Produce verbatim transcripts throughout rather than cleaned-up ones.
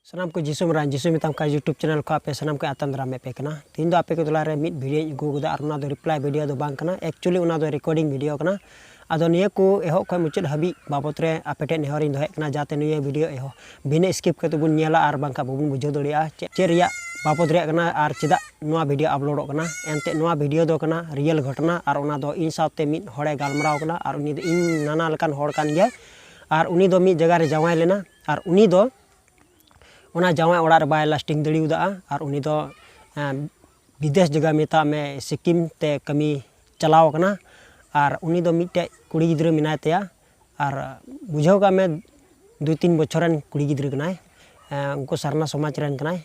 ᱥᱟᱱᱟᱢ ᱠᱚ ᱡᱤᱥᱩ ᱢᱟᱨᱟᱝ ᱡᱤᱥᱩ ᱢᱮᱛᱟᱢ ᱠᱷᱟᱱ YouTube channel ᱠᱷᱚᱱ ᱟᱯᱮ ᱥᱟᱱᱟᱢ ᱠᱚ ᱟᱛᱟᱝ ᱫᱟᱨᱟᱢᱮᱫ ᱯᱮ ᱠᱟᱱᱟ᱾ ᱛᱮᱦᱮᱧ ᱫᱚ ᱟᱯᱮ ᱠᱚ ᱛᱟᱞᱟᱨᱮ ᱢᱤᱫ video ᱤᱧ ᱟᱹᱜᱩ ᱟᱠᱟᱫᱟ, ᱟᱨ ᱚᱱᱟ ᱫᱚ reply video ᱫᱚ ᱵᱟᱝ ᱠᱟᱱᱟ, actually ᱚᱱᱟ ᱫᱚ recording video ᱠᱟᱱᱟ᱾ ᱟᱫᱚ ᱱᱤᱭᱟᱹ ᱠᱚ ᱮᱦᱚᱵ ᱠᱷᱚᱱ ᱢᱩᱪᱟᱹᱫ ᱦᱟᱹᱵᱤᱡ ᱵᱟᱵᱚᱫ ᱨᱮ ᱟᱯᱮ ᱴᱷᱮᱱ ᱱᱮᱦᱚᱨ ᱤᱧ ᱫᱚᱦᱚᱭᱮᱫ ᱠᱟᱱᱟ, ᱡᱟᱛᱮ ᱱᱤᱭᱟᱹ video ᱮᱦᱚᱵ ᱵᱤᱱᱟᱹ skip ᱠᱟᱛᱮ ᱵᱚᱱ ᱧᱮᱞᱟ, ᱟᱨ ᱵᱟᱝᱠᱷᱟᱱ ᱵᱟᱵᱚᱱ ᱵᱩᱡᱷᱟᱹᱣ ᱫᱟᱲᱮᱭᱟᱜᱼᱟ ᱪᱮᱫ, ᱪᱮᱫ ᱨᱮᱭᱟᱜ ᱵᱟᱵᱚᱫ ᱨᱮᱭᱟᱜ ᱠᱟᱱᱟ ᱟᱨ ᱪᱮᱫᱟᱜ ᱱᱚᱣᱟ video uploadᱚᱜ ᱠᱟᱱᱟ᱾ ᱮᱱᱛᱮᱫ ᱱᱚᱣᱟ video ᱫᱚ ᱠᱟᱱᱟ real ᱜᱷᱚᱴᱚᱱᱟ, ᱟᱨ ᱚᱱᱟ ᱫᱚ ᱤᱧ ᱥᱟᱶᱛᱮ ᱢᱤᱫ ᱦᱚᱲᱮ ᱜᱟᱞᱢᱟᱨᱟᱣ ᱠᱟᱱᱟ, ᱟᱨ ᱩᱱᱤ ᱫᱚ ᱤᱧ ᱱᱟᱱᱟ ᱞᱮᱠᱟᱱ ᱦᱚᱲ ᱠᱟᱱ ᱜᱮᱭᱟᱭ, ᱟᱨ ᱩᱱᱤ ᱫᱚ ᱢᱤᱫ ᱡᱟᱭᱜᱟ ᱨᱮ ᱡᱟᱶᱟᱭ ᱞᱮᱱᱟ, ᱟᱨ ᱩᱱᱤ ᱫᱚ ᱚᱱᱟ ᱡᱟᱶᱟᱭ ᱚᱲᱟᱜ ᱨᱮ ᱵᱟᱭ lasting ᱫᱟᱲᱮᱭᱟᱫᱟ, ᱟᱨ ᱩᱱᱤ ᱫᱚ ᱮᱸ, ᱵᱤᱫᱮᱥ ᱡᱟᱭᱜᱟ ᱢᱮᱛᱟᱜ ᱢᱮ ᱥᱤᱠᱤᱢ ᱛᱮ ᱠᱟᱹᱢᱤ ᱪᱟᱞᱟᱣ ᱟᱠᱟᱱᱟ, ᱟᱨ ᱩᱱᱤ ᱫᱚ ᱢᱤᱫᱴᱮᱡ ᱠᱩᱲᱤ ᱜᱤᱫᱽᱨᱟᱹ ᱢᱮᱱᱟᱭ ᱛᱟᱭᱟ, ᱟᱨ ᱵᱩᱡᱷᱟᱹᱣ ᱠᱟᱜ ᱢᱮ ᱫᱩᱭ ᱛᱤᱱ ᱵᱚᱪᱷᱚᱨ ᱨᱮᱱ ᱠᱩᱲᱤ ᱜᱤᱫᱽᱨᱟᱹ ᱠᱟᱱᱟᱭ, ᱮᱸ, ᱩᱱᱠᱩ ᱥᱟᱨᱱᱟ ᱥᱚᱢᱟᱡᱽ ᱨᱮᱱ ᱠᱟᱱᱟᱭ᱾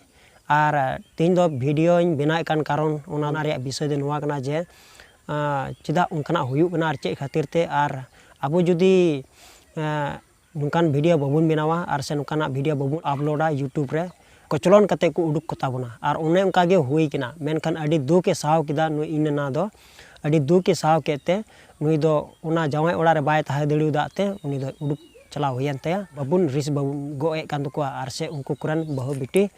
ᱟᱨ ᱛᱮᱦᱮᱧ ᱫᱚ videoᱧ ᱵᱮᱱᱟᱣᱮᱫ ᱠᱟᱱ ᱠᱟᱨᱚᱱ ᱚᱱᱟ ᱨᱮᱭᱟᱜ ᱵᱤᱥᱚᱭ ᱫᱚ ᱱᱚᱣᱟ ᱠᱟᱱᱟ ᱡᱮ, ᱟᱸ, ᱪᱮᱫᱟᱜ ᱚᱱᱠᱟᱱᱟᱜ ᱦᱩᱭᱩᱜ ᱠᱟᱱᱟ ᱟᱨ ᱪᱮᱫ ᱠᱷᱟᱹᱛᱤᱨ ᱛᱮ, ᱟᱨ ᱟᱵᱚ ᱡᱩᱫᱤ, ᱟᱸ, ᱱᱚᱝᱠᱟᱱ video ᱵᱟᱵᱚᱱ ᱵᱮᱱᱟᱣᱟ ᱟᱨ ᱥᱮ ᱱᱚᱝᱠᱟᱱᱟᱜ video ᱵᱟᱵᱚᱱ uploadᱟ YouTube ᱨᱮ, ᱠᱚᱪᱞᱚᱱ ᱠᱟᱛᱮ ᱠᱚ ᱩᱰᱩᱠ ᱠᱚᱛᱟ ᱵᱚᱱᱟ᱾ ᱟᱨ ᱚᱱᱮ ᱚᱱᱠᱟ ᱜᱮ ᱦᱩᱭ ᱠᱟᱱᱟ, ᱢᱮᱱᱠᱷᱟᱱ ᱟᱹᱰᱤ ᱫᱩᱠ ᱮ ᱥᱟᱦᱟᱣ ᱠᱮᱫᱟ ᱱᱩᱭ ᱤᱧ ᱱᱟᱱᱟ ᱫᱚ, ᱟᱹᱰᱤ ᱫᱩᱠ ᱮ ᱥᱟᱦᱟᱣ ᱠᱮᱫ ᱛᱮ ᱱᱩᱭ ᱫᱚ ᱚᱱᱟ ᱡᱟᱶᱟᱭ ᱚᱲᱟᱜ ᱨᱮ ᱵᱟᱭ ᱛᱟᱦᱮᱸ ᱫᱟᱲᱮᱭᱟᱫᱟ ᱛᱮ ᱩᱱᱤ ᱫᱚ ᱩᱰᱩᱠ ᱪᱟᱞᱟᱣ ᱦᱩᱭᱮᱱ ᱛᱟᱭᱟ᱾ ᱵᱟᱵᱚᱱ ᱨᱤᱥ ᱵᱟᱵᱚᱱ ᱜᱚᱜ ᱮᱫ ᱠᱟᱱ ᱛᱟᱠᱚᱣᱟ, ᱟᱨ ᱥᱮ ᱩᱱᱠᱩ ᱠᱚᱨᱮᱱ ᱵᱟᱹᱦᱩ ᱵᱤᱴᱤ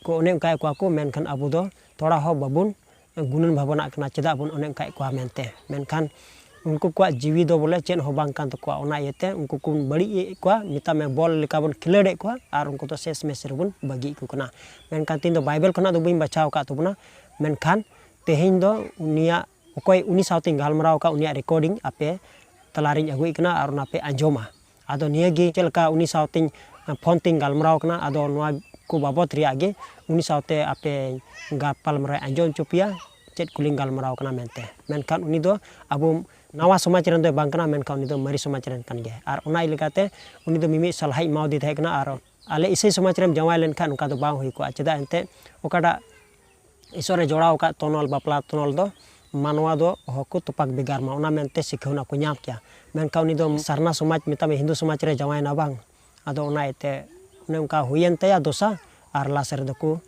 ᱠᱚ ᱚᱱᱮ ᱚᱱᱠᱟᱭᱮᱫ ᱠᱚᱣᱟ ᱠᱚ, ᱢᱮᱱᱠᱷᱟᱱ ᱟᱵᱚ ᱫᱚ ᱛᱷᱚᱲᱟ ᱦᱚᱸ ᱵᱟᱵᱚᱱ ᱜᱩᱱᱟᱹᱱ ᱵᱷᱟᱵᱽᱱᱟᱜ ᱠᱟᱱᱟ ᱪᱮᱫᱟᱜ ᱵᱚᱱ ᱚᱱᱮ ᱚᱱᱠᱟᱭᱮᱫ ᱠᱚᱣᱟ ᱢᱮᱱᱛᱮ᱾ ᱢᱮᱱᱠᱷᱟᱱ ᱩᱱᱠᱩ ᱠᱚᱣᱟᱜ ᱡᱤᱣᱤ ᱫᱚ ᱵᱚᱞᱮ ᱪᱮᱫ ᱦᱚᱸ ᱵᱟᱝ ᱠᱟᱱ ᱛᱟᱠᱚᱣᱟ, ᱚᱱᱟ ᱤᱭᱟᱹᱛᱮ ᱩᱱᱠᱩ ᱠᱚ ᱵᱟᱹᱲᱤᱡ ᱮᱫ ᱠᱚᱣᱟ, ᱢᱮᱛᱟᱜ ᱢᱮ ᱵᱚᱞ ᱞᱮᱠᱟ ᱵᱚᱱ ᱠᱷᱮᱞᱳᱰᱮᱫ ᱠᱚᱣᱟ, ᱟᱨ ᱩᱱᱠᱩ ᱫᱚ ᱥᱮᱥ ᱢᱮᱥ ᱨᱮᱵᱚᱱ ᱵᱟᱹᱜᱤᱭᱮᱫ ᱠᱚ ᱠᱟᱱᱟ᱾ ᱢᱮᱱᱠᱷᱟᱱ ᱛᱮᱦᱮᱧ ᱫᱚ ᱵᱟᱭᱵᱮᱞ ᱠᱷᱚᱱᱟᱜ ᱫᱚ ᱵᱟᱹᱧ ᱵᱟᱪᱷᱟᱣ ᱟᱠᱟᱫ ᱛᱟᱵᱚᱱᱟ, ᱢᱮᱱᱠᱷᱟᱱ ᱛᱮᱦᱮᱧ ᱫᱚ ᱩᱱᱤᱭᱟᱜ, ᱚᱠᱚᱭ ᱩᱱᱤ ᱥᱟᱶᱛᱮᱧ ᱜᱟᱞᱢᱟᱨᱟᱣ ᱟᱠᱟᱫ, ᱩᱱᱤᱭᱟᱜ recording ᱟᱯᱮ ᱛᱟᱞᱟᱨᱤᱧ ᱟᱹᱜᱩᱭᱮᱫ ᱠᱟᱱᱟ ᱟᱨ ᱚᱱᱟ ᱯᱮ ᱟᱸᱡᱚᱢᱟ᱾ ᱟᱫᱚ ᱱᱤᱭᱟᱹ ᱜᱮ ᱪᱮᱫ ᱞᱮᱠᱟ ᱩᱱᱤ ᱥᱟᱶᱛᱮᱧ ᱯᱷᱳᱱ ᱛᱮᱧ ᱜᱟᱞᱢᱟᱨᱟᱣ ᱠᱟᱱᱟ, ᱟᱫᱚ ᱱᱚᱣᱟ ᱠᱚ ᱵᱟᱵᱚᱛ ᱨᱮᱭᱟᱜ ᱜᱮ ᱩᱱᱤ ᱥᱟᱶᱛᱮ ᱟᱯᱮ ᱜᱟᱯᱟᱞᱢᱟᱨᱟᱣ ᱟᱸᱡᱚᱢ ᱦᱚᱪᱚ ᱯᱮᱭᱟ, ᱪᱮᱫ ᱠᱚᱞᱤᱧ ᱜᱟᱞᱢᱟᱨᱟᱣ ᱠᱟᱱᱟ ᱢᱮᱱᱛᱮ᱾ ᱢᱮᱱᱠᱷᱟᱱ ᱩᱱᱤ ᱫᱚ ᱟᱵᱚ ᱱᱟᱣᱟ ᱥᱚᱢᱟᱡᱽ ᱨᱮᱱ ᱫᱚᱭ ᱵᱟᱝ ᱠᱟᱱᱟ, ᱢᱮᱱᱠᱷᱟᱱ ᱩᱱᱤ ᱫᱚ ᱢᱟᱨᱮ ᱥᱚᱢᱟᱡᱽ ᱨᱮᱱ ᱠᱟᱱ ᱜᱮᱭᱟᱭ᱾ ᱟᱨ ᱚᱱᱟ ᱤᱫᱤ ᱠᱟᱛᱮ ᱩᱱᱤ ᱫᱚ ᱢᱤᱢᱤᱫ ᱥᱟᱞᱦᱟᱭ ᱮᱢᱟᱣᱟᱫᱮ ᱛᱟᱦᱮᱸ ᱠᱟᱱᱟ, ᱟᱨ ᱟᱞᱮ ᱤᱥᱟᱹᱭ ᱥᱚᱢᱟᱡᱽ ᱨᱮᱢ ᱡᱟᱶᱟᱭ ᱞᱮᱱᱠᱷᱟᱱ ᱚᱱᱠᱟ ᱫᱚ ᱵᱟᱝ ᱦᱩᱭ ᱠᱚᱜᱼᱟ, ᱪᱮᱫᱟᱜ ᱮᱱᱛᱮᱫ ᱚᱠᱟᱴᱟᱜ ᱤᱥᱚᱨᱮ ᱡᱚᱲᱟᱣ ᱟᱠᱟᱫ ᱛᱚᱱᱚᱞ, ᱵᱟᱯᱞᱟ ᱛᱚᱱᱚᱞ ᱫᱚ ᱢᱟᱱᱣᱟ ᱫᱚ ᱚᱦᱚ ᱠᱚ ᱛᱚᱯᱟᱜ ᱵᱷᱮᱜᱟᱨ ᱢᱟ, ᱚᱱᱟ ᱢᱮᱱᱛᱮ ᱥᱤᱠᱷᱟᱹᱣᱱᱟ ᱠᱚ ᱧᱟᱢ ᱠᱮᱭᱟ᱾ ᱢᱮᱱᱠᱷᱟᱱ ᱩᱱᱤ ᱫᱚ ᱥᱟᱨᱱᱟ ᱥᱚᱢᱟᱡᱽ, ᱢᱮᱛᱟᱜ ᱢᱮ ᱦᱤᱱᱫᱩ ᱥᱚᱢᱟᱡᱽ ᱨᱮ ᱡᱟᱶᱟᱭᱮᱱᱟ ᱵᱟᱝ, ᱟᱫᱚ ᱚᱱᱟ ᱤᱭᱟᱹᱛᱮ ᱚᱱᱮ ᱚᱱᱠᱟ ᱦᱩᱭᱮᱱ ᱛᱟᱭᱟ ᱫᱚᱥᱟ, ᱟᱨ ᱞᱟᱥ ᱨᱮᱫᱚ ᱠᱚ,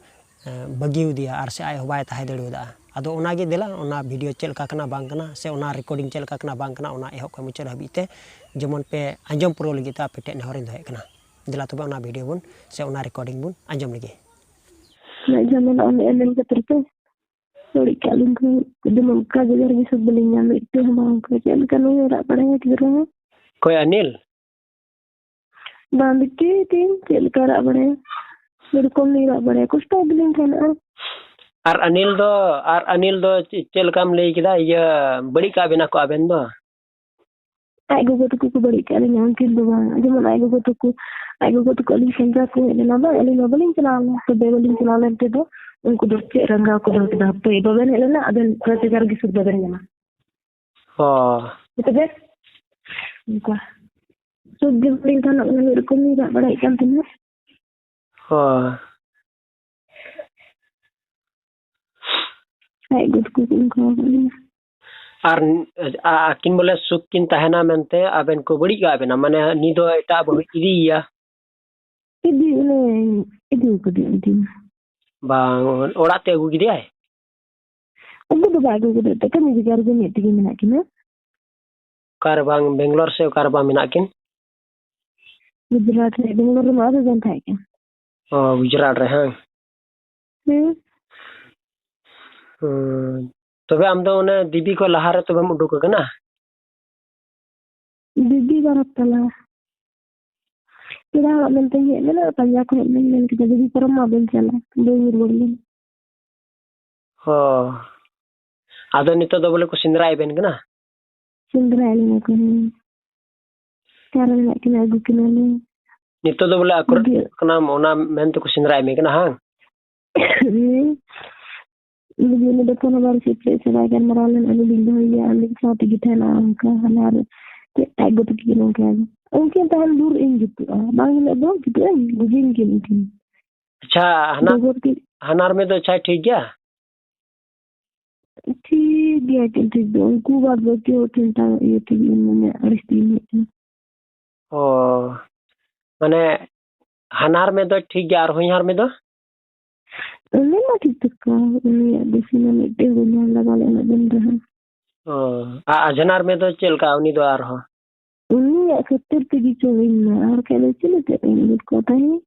ᱮ, ᱵᱟᱹᱜᱤ ᱟᱫᱮᱭᱟ, ᱟᱨ ᱥᱮ ᱟᱡ ᱦᱚᱸ ᱵᱟᱭ ᱛᱟᱦᱮᱸ ᱫᱟᱲᱮᱭᱟᱫᱟ᱾ ᱟᱫᱚ ᱚᱱᱟᱜᱮ ᱫᱮᱞᱟ, ᱚᱱᱟ video ᱪᱮᱫ ᱞᱮᱠᱟ ᱠᱟᱱᱟ ᱵᱟᱝ ᱠᱟᱱᱟ, ᱥᱮ ᱚᱱᱟ recording ᱪᱮᱫ ᱞᱮᱠᱟ ᱠᱟᱱᱟ ᱵᱟᱝ ᱠᱟᱱᱟ, ᱚᱱᱟ ᱮᱦᱚᱵ ᱠᱷᱚᱱ ᱢᱩᱪᱟᱹᱫ ᱦᱟᱹᱵᱤᱡ ᱛᱮ ᱡᱮᱢᱚᱱ ᱯᱮ ᱟᱸᱡᱚᱢ ᱯᱩᱨᱟᱹᱣ ᱞᱟᱹᱜᱤᱫ ᱛᱮ ᱟᱯᱮ ᱴᱷᱮᱱ ᱱᱮᱦᱚᱨᱤᱧ ᱫᱚᱦᱚᱭᱮᱫ ᱠᱟᱱᱟ᱾ ᱫᱮᱞᱟ ᱛᱚᱵᱮ ᱚᱱᱟ ᱵᱷᱤᱰᱤᱭᱳ ᱵᱚᱱ ᱥᱮ ᱚᱱᱟ ᱨᱮᱠᱚᱨᱰᱤᱝ ᱵᱚᱱ ᱟᱸᱡᱚᱢ ᱞᱮᱜᱮ᱾ ᱚᱱᱟ ᱡᱷᱟᱢᱮᱞᱟ ᱚᱱᱮ ᱮᱱᱮᱞ ᱠᱷᱟᱹᱛᱤᱨ ᱛᱮ ᱵᱟᱹᱲᱤᱡ ᱠᱟᱜ ᱞᱤᱧ ᱠᱷᱟᱱ, ᱡᱮᱢᱚᱱ ᱚᱱᱠᱟ ᱡᱟᱭᱜᱟ ᱨᱮᱜᱮ ᱥᱩᱠ ᱵᱟᱹᱞᱤᱧ ᱧᱟᱢ, ᱢᱤᱫᱴᱮᱡ ᱦᱚᱸ ᱵᱟᱝ, ᱚᱱᱠᱟ ᱪᱮᱫ ᱞᱮᱠᱟ ᱞᱤᱧ ᱨᱟᱜ ᱵᱟᱲᱟᱭᱟ ᱜᱤᱫᱽᱨᱟᱹ ᱦᱚᱸ᱾ ᱚᱠᱚᱭ, ᱟᱱᱤᱞ? ᱵᱟᱝ, ᱵᱤᱴᱤ ᱛᱤᱧ ᱪᱮᱫ ᱞᱮᱠᱟ ᱨᱟᱜ ᱵᱟᱲᱟᱭᱟ, ᱥᱮᱨᱚᱠᱚᱢ ᱞᱤᱧ ᱨᱟᱜ ᱵᱟᱲᱟᱭᱟ, ᱠᱚᱥᱴᱚ ᱜᱮᱞᱤᱧ ᱛᱟᱦᱮᱱᱟ᱾ ᱟᱨ ᱟᱱᱤᱞ ᱫᱚ, ᱟᱨ ᱟᱱᱤᱞ ᱫᱚ ᱪᱮᱫ, ᱪᱮᱫ ᱞᱮᱠᱟᱢ ᱞᱟᱹᱭ ᱠᱮᱫᱟ, ᱤᱭᱟᱹ, ᱵᱟᱹᱲᱤᱡ ᱠᱟᱜ ᱵᱮᱱᱟ ᱠᱚ ᱟᱵᱮᱱ ᱫᱚ? ᱟᱡ ᱜᱚᱜᱚ ᱛᱟᱠᱚ ᱠᱚ ᱵᱟᱹᱲᱤᱡ ᱠᱟᱜ ᱞᱤᱧᱟ, ᱩᱱᱠᱤᱱ ᱫᱚ ᱵᱟᱝ᱾ ᱡᱮᱢᱚᱱ ᱟᱡ ᱜᱚᱜᱚ ᱛᱟᱠᱚ, ᱟᱡ ᱜᱚᱜᱚ ᱛᱟᱠᱚ ᱟᱹᱞᱤᱧ ᱥᱮᱸᱫᱽᱨᱟ ᱠᱚ ᱦᱮᱡ ᱞᱮᱱᱟ, ᱵᱟᱝ, ᱟᱹᱞᱤᱧ ᱢᱟ ᱵᱟᱹᱞᱤᱧ ᱪᱟᱞᱟᱣ ᱞᱮᱱᱟ᱾ ᱛᱚᱵᱮ ᱵᱟᱹᱞᱤᱧ ᱪᱟᱞᱟᱣ ᱞᱮᱱ ᱛᱮᱫᱚ ᱩᱱᱠᱩ ᱫᱚ ᱪᱮᱫ ᱨᱟᱸᱜᱟᱣ ᱠᱚ ᱫᱚᱦᱚ ᱠᱮᱫᱟ, ᱦᱟᱯᱮ ᱵᱟᱵᱮᱱ ᱦᱮᱡ ᱞᱮᱱᱟ, ᱟᱵᱮᱱ ᱨᱳᱡᱽᱜᱟᱨ ᱜᱮ ᱥᱩᱠ ᱵᱟᱵᱮᱱ ᱧᱟᱢᱟ᱾ ᱚ᱾ ᱛᱚᱵᱮ ᱚᱱᱠᱟ ᱥᱩᱠ ᱜᱮ ᱵᱟᱹᱞᱤᱧ ᱛᱟᱦᱮᱱᱚᱜ ᱠᱟᱱᱟ, ᱢᱤᱫ ᱨᱚᱠᱚᱢ ᱞᱤᱧ ᱨᱟᱜ ᱵᱟᱲᱟᱭᱮᱫ ᱠᱟᱱ ᱛᱟᱦᱮᱱᱟ᱾ ᱚ᱾ ᱟᱡ ᱜᱚ ᱛᱟᱠᱚ ᱠᱚ ᱚᱱᱠᱟ ᱟᱠᱟᱫ ᱞᱤᱧᱟ᱾ ᱟᱨ ᱟ-, ᱟᱹᱠᱤᱱ ᱵᱚᱞᱮ ᱥᱩᱠ ᱠᱤᱱ ᱛᱟᱦᱮᱱᱟ ᱢᱮᱱᱛᱮ ᱟᱵᱮᱱ ᱠᱚ ᱵᱟᱹᱲᱤᱡ ᱠᱟᱜ ᱵᱮᱱᱟ, ᱢᱟᱱᱮ ᱩᱱᱤ ᱫᱚ ᱮᱴᱟᱜ ᱵᱟᱹᱦᱩ ᱤᱫᱤᱭᱮᱭᱟ? ᱤᱫᱤ, ᱚᱱᱮ, ᱤᱫᱤ ᱠᱟᱫᱮᱭᱟ, ᱤᱫᱤ᱾ ᱵᱟᱝ, ᱚᱲᱟᱜ ᱛᱮ ᱟᱹᱜᱩ ᱠᱮᱫᱮᱭᱟᱭ? ᱟᱹᱜᱩ ᱫᱚ ᱵᱟᱭ ᱟᱹᱜᱩ ᱠᱟᱫᱮᱭᱟ, ᱮᱴᱟᱜ ᱠᱟᱹᱢᱤ ᱡᱟᱭᱜᱟ ᱨᱮᱜᱮ ᱢᱤᱫ ᱛᱮᱜᱮ ᱢᱮᱱᱟᱜ ᱠᱤᱱᱟ᱾ ᱚᱠᱟ ᱨᱮ ᱵᱟᱝ, ᱵᱮᱝᱜᱟᱞᱳᱨ ᱥᱮ ᱚᱠᱟ ᱨᱮ ᱵᱟᱝ ᱢᱮᱱᱟᱜ ᱠᱤᱱ? ᱜᱩᱡᱽᱨᱟᱴ ᱨᱮ, ᱵᱮᱝᱜᱟᱞᱳᱨ ᱨᱮᱢᱟ ᱟᱨ ᱵᱟᱝ ᱛᱟᱦᱮᱸ ᱠᱟᱱ᱾ ᱚ, ᱜᱩᱡᱽᱨᱟᱴ ᱨᱮ, ᱦᱮᱸ? ᱦᱮᱸ᱾ ᱦᱩᱸ᱾ ᱛᱚᱵᱮ ᱟᱢ ᱫᱚ ᱚᱱᱮ ᱫᱤᱫᱤ ᱠᱚ ᱞᱟᱦᱟ ᱨᱮ ᱛᱚᱵᱮᱢ ᱩᱰᱩᱠ ᱟᱠᱟᱱᱟ? ᱫᱤᱫᱤ ᱵᱟᱨᱚ ᱛᱟᱞᱟ᱾ ᱯᱮᱲᱟ ᱚᱲᱟᱜ ᱢᱮᱱᱛᱮᱧ ᱦᱮᱡ ᱞᱮᱱᱟ, ᱯᱟᱸᱡᱟ ᱠᱚ ᱦᱮᱡ ᱞᱮᱱ, ᱢᱮᱱ ᱠᱮᱫᱟ, "ᱫᱤᱫᱤ ᱯᱟᱨᱚᱢ ᱢᱟ ᱵᱟᱹᱧ ᱪᱟᱞᱟᱜ, ᱵᱟᱹᱧ ᱨᱩᱣᱟᱹᱲ ᱞᱮᱱᱟ᱾" ᱚ᱾ ᱟᱫᱚ ᱱᱤᱛᱚᱜ ᱫᱚ ᱵᱚᱞᱮ ᱠᱚ ᱥᱮᱸᱫᱽᱨᱟᱭᱮᱫ ᱵᱮᱱ ᱠᱟᱱᱟ? ᱥᱮᱸᱫᱽᱨᱟᱭᱮᱫ ᱞᱤᱧᱟ ᱠᱚ, ᱦᱮᱸ᱾ ᱚᱠᱟᱨᱮ ᱢᱮᱱᱟᱜ ᱠᱤᱱᱟ, ᱟᱹᱜᱩ ᱠᱤᱱᱟᱞᱤᱧ᱾ ᱱᱤᱛᱚᱜ ᱫᱚ ᱵᱚᱞᱮ ᱟᱠᱨᱚᱢ ᱵᱩᱡᱷᱟᱹᱣ᱾ ᱠᱟᱱᱟᱢ, ᱚᱱᱟ ᱢᱮᱱ ᱛᱮᱠᱚ ᱥᱮᱸᱫᱽᱨᱟᱭᱮᱫ ᱢᱮ ᱠᱟᱱᱟ, ᱦᱟᱝ? ᱦᱮᱸ᱾ ᱵᱩᱡᱷᱟᱹᱣ ᱞᱮᱫᱟ ᱠᱚ, ᱟᱵᱟᱨ ᱪᱮᱫ ᱪᱮᱫ ᱥᱮ ᱵᱟᱭ ᱜᱟᱞᱢᱟᱨᱟᱣ ᱞᱮᱱ, ᱟᱹᱞᱤᱧ ᱞᱤᱧ ᱫᱚᱦᱚᱭᱮᱭᱟ, ᱟᱹᱞᱤᱧ ᱥᱟᱶ ᱛᱮᱜᱮ ᱛᱟᱦᱮᱱᱟ, ᱚᱱᱠᱟ ᱦᱟᱱᱟ ᱟᱨ ᱪᱮᱫ ᱟᱡ ᱜᱚ ᱛᱟᱹᱠᱤᱱ ᱚᱱᱠᱟ᱾ ᱩᱱᱠᱤᱱ ᱛᱟᱦᱮᱱ ᱵᱷᱳᱨ ᱤᱧ ᱡᱩᱛᱩᱜᱼᱟ, ᱵᱟᱝ ᱦᱤᱞᱳᱜ ᱫᱚ ᱡᱩᱛᱩᱜ ᱟᱹᱧ, ᱵᱩᱡᱷᱟᱹᱣ ᱠᱤᱱ ᱩᱱᱠᱤᱱ᱾ ᱟᱪᱪᱷᱟ, ᱦᱟᱱᱟ, ᱰᱚᱜᱚᱨ ᱠᱤᱱ ᱦᱟᱱᱟᱨ ᱢᱮ ᱫᱚ ᱪᱟᱭ ᱴᱷᱤᱠ ᱜᱮᱭᱟ? ᱴᱷᱤᱠ ᱜᱮᱭᱟ ᱠᱤᱱ, ᱴᱷᱤᱠ ᱫᱚ᱾ ᱩᱱᱠᱩ ᱵᱟᱫ ᱵᱟᱹᱠᱤ ᱦᱚᱲ ᱴᱷᱮᱱ ᱴᱟᱝ ᱤᱭᱟᱹ ᱛᱮᱜᱮ ᱤᱧ ᱢᱟᱱᱮ ᱟᱹᱲᱤᱥ ᱛᱮᱜᱮᱧ ᱦᱮᱡ ᱠᱟᱱᱟ᱾ ᱚ, ᱢᱟᱱᱮ ᱦᱟᱱᱟᱨ ᱢᱮ ᱫᱚ ᱴᱷᱤᱠ ᱜᱮᱭᱟ ᱟᱨ ᱦᱚᱧᱦᱟᱨ ᱢᱮ ᱫᱚ? ᱩᱱᱤ ᱢᱟ ᱴᱷᱤᱠ ᱴᱷᱟᱠ ᱠᱟ, ᱩᱱᱤᱭᱟᱜ ᱵᱮᱥᱤ ᱢᱟ ᱢᱤᱫᱴᱮᱱ ᱦᱚᱸ ᱵᱟᱹᱧ ᱧᱮᱞ ᱞᱟᱜᱟ ᱞᱮᱫ ᱩᱱᱟᱹᱜ ᱫᱤᱱ ᱨᱮᱦᱚᱸ᱾ ᱚ, ᱟ-, ᱟᱡᱷᱱᱟᱨ ᱢᱮ ᱫᱚ ᱪᱮᱫ ᱞᱮᱠᱟ ᱩᱱᱤ ᱫᱚ ᱟᱨᱦᱚᱸ? ᱩᱱᱤᱭᱟᱜ ᱠᱷᱟᱹᱛᱤᱨ ᱛᱮᱜᱮ ᱪᱚ ᱤᱧ ᱢᱟ, ᱟᱨ ᱵᱟᱠᱷᱟᱡ ᱫᱚ ᱪᱮᱫ ᱞᱟᱹᱜᱤᱫ ᱤᱧ ᱩᱫᱩᱜ ᱠᱚᱣᱟ ᱛᱟᱦᱮᱸ?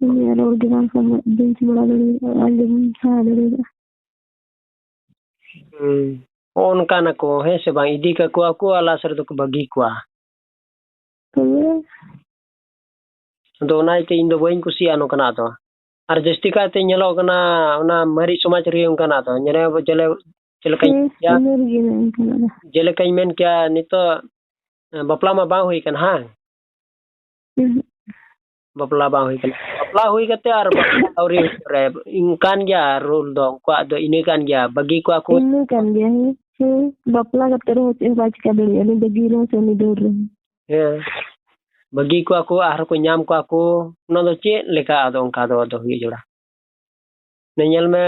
ᱩᱱᱤᱭᱟᱜ ᱨᱚᱲ ᱜᱮ ᱵᱟᱝ ᱥᱟᱦᱟ, ᱵᱟᱹᱧ ᱥᱟᱢᱵᱲᱟᱣ ᱫᱟᱲᱮᱭᱟᱜᱼᱟ, ᱟᱸᱡᱚᱢ ᱥᱟᱦᱟ ᱫᱟᱲᱮᱭᱟᱜᱼᱟ᱾ ᱦᱩᱸ᱾ ᱦᱚᱸᱜᱼᱚ ᱱᱚᱝᱠᱟᱱ ᱟᱠᱚ, ᱦᱮᱸ ᱥᱮ ᱵᱟᱝ? ᱤᱫᱤ ᱠᱟᱠᱚᱣᱟ ᱠᱚ ᱟᱨ ᱞᱟᱥ ᱨᱮᱫᱚ ᱠᱚ ᱵᱟᱹᱜᱤ ᱠᱚᱣᱟ᱾ ᱛᱚᱵᱮ? ᱟᱫᱚ ᱚᱱᱟ ᱤᱭᱟᱹᱛᱮ ᱤᱧ ᱫᱚ ᱵᱟᱹᱧ ᱠᱩᱥᱤᱭᱟᱜᱼᱟ ᱱᱚᱝᱠᱟᱱᱟᱜ ᱫᱚ᱾ ᱟᱨ ᱡᱟᱹᱥᱛᱤ ᱠᱟᱭᱛᱮ ᱧᱮᱞᱚᱜ ᱠᱟᱱᱟ, ᱚᱱᱟ ᱢᱟᱨᱮ ᱥᱚᱢᱟᱡᱽ ᱨᱮ ᱚᱱᱠᱟᱱᱟᱜ ᱫᱚ᱾ ᱧᱮᱞᱮ ᱵᱚ-, ᱡᱮᱞᱮ-, ᱪᱮᱫ ᱞᱮᱠᱟᱧ ᱦᱮᱸ, ᱢᱮᱱ ᱠᱮᱭᱟ? ᱩᱢᱮᱨ ᱜᱮ ᱱᱚᱝᱠᱟᱱᱟᱜ ᱫᱚ᱾ ᱡᱮᱞᱮᱠᱟᱧ ᱢᱮᱱ ᱠᱮᱭᱟ, ᱱᱤᱛᱚᱜ, ᱮ, ᱵᱟᱯᱞᱟ ᱢᱟ ᱵᱟᱝ ᱦᱩᱭ ᱠᱟᱱᱟ, ᱦᱟᱝ? ᱦᱩᱸ᱾ ᱵᱟᱯᱞᱟ ᱵᱟᱝ ᱦᱩᱭ ᱠᱟᱱᱟ᱾ ᱵᱟᱯᱞᱟ ᱦᱩᱭ ᱠᱟᱛᱮ ᱟᱨ ᱵᱟᱯᱞᱟ ᱟᱹᱣᱨᱤ ᱦᱩᱭᱩᱜ ᱨᱮ ᱤᱱᱠᱟᱱ ᱜᱮᱭᱟ ᱨᱩᱞ ᱫᱚ, ᱩᱱᱠᱩᱣᱟᱜ ᱫᱚ ᱤᱱᱟᱹ ᱠᱟᱱ ᱜᱮᱭᱟ, ᱵᱟᱹᱜᱤ ᱠᱚᱣᱟ ᱠᱚ᱾ ᱤᱱᱟᱹ ᱠᱟᱱ ᱜᱮᱭᱟ, ᱦᱮᱸ, ᱦᱮᱸ᱾ ᱵᱟᱯᱞᱟ ᱠᱟᱛᱮ ᱨᱮᱦᱚᱸ ᱪᱮᱫ ᱦᱚᱸ ᱵᱟᱭ ᱪᱤᱠᱟ ᱫᱟᱲᱮᱭᱟᱜᱼᱟ, ᱩᱱᱤ ᱵᱟᱹᱜᱤ ᱨᱮᱦᱚᱸ ᱥᱮ ᱩᱱᱤ ᱫᱟᱹᱲ ᱨᱮᱦᱚᱸ᱾ ᱦᱮᱸ, ᱵᱟᱹᱜᱤ ᱠᱚᱣᱟ ᱠᱚ, ᱟᱨᱦᱚᱸ ᱠᱚ ᱧᱟᱢ ᱠᱚᱣᱟ ᱠᱚ, ᱚᱱᱟ ᱫᱚ ᱪᱮᱫ ᱞᱮᱠᱟ ᱟᱫᱚ ᱚᱱᱠᱟ ᱫᱚ, ᱟᱫᱚ ᱦᱩᱭᱩᱜ ᱡᱚᱲᱟ? ᱱᱮ ᱧᱮᱞ ᱢᱮ,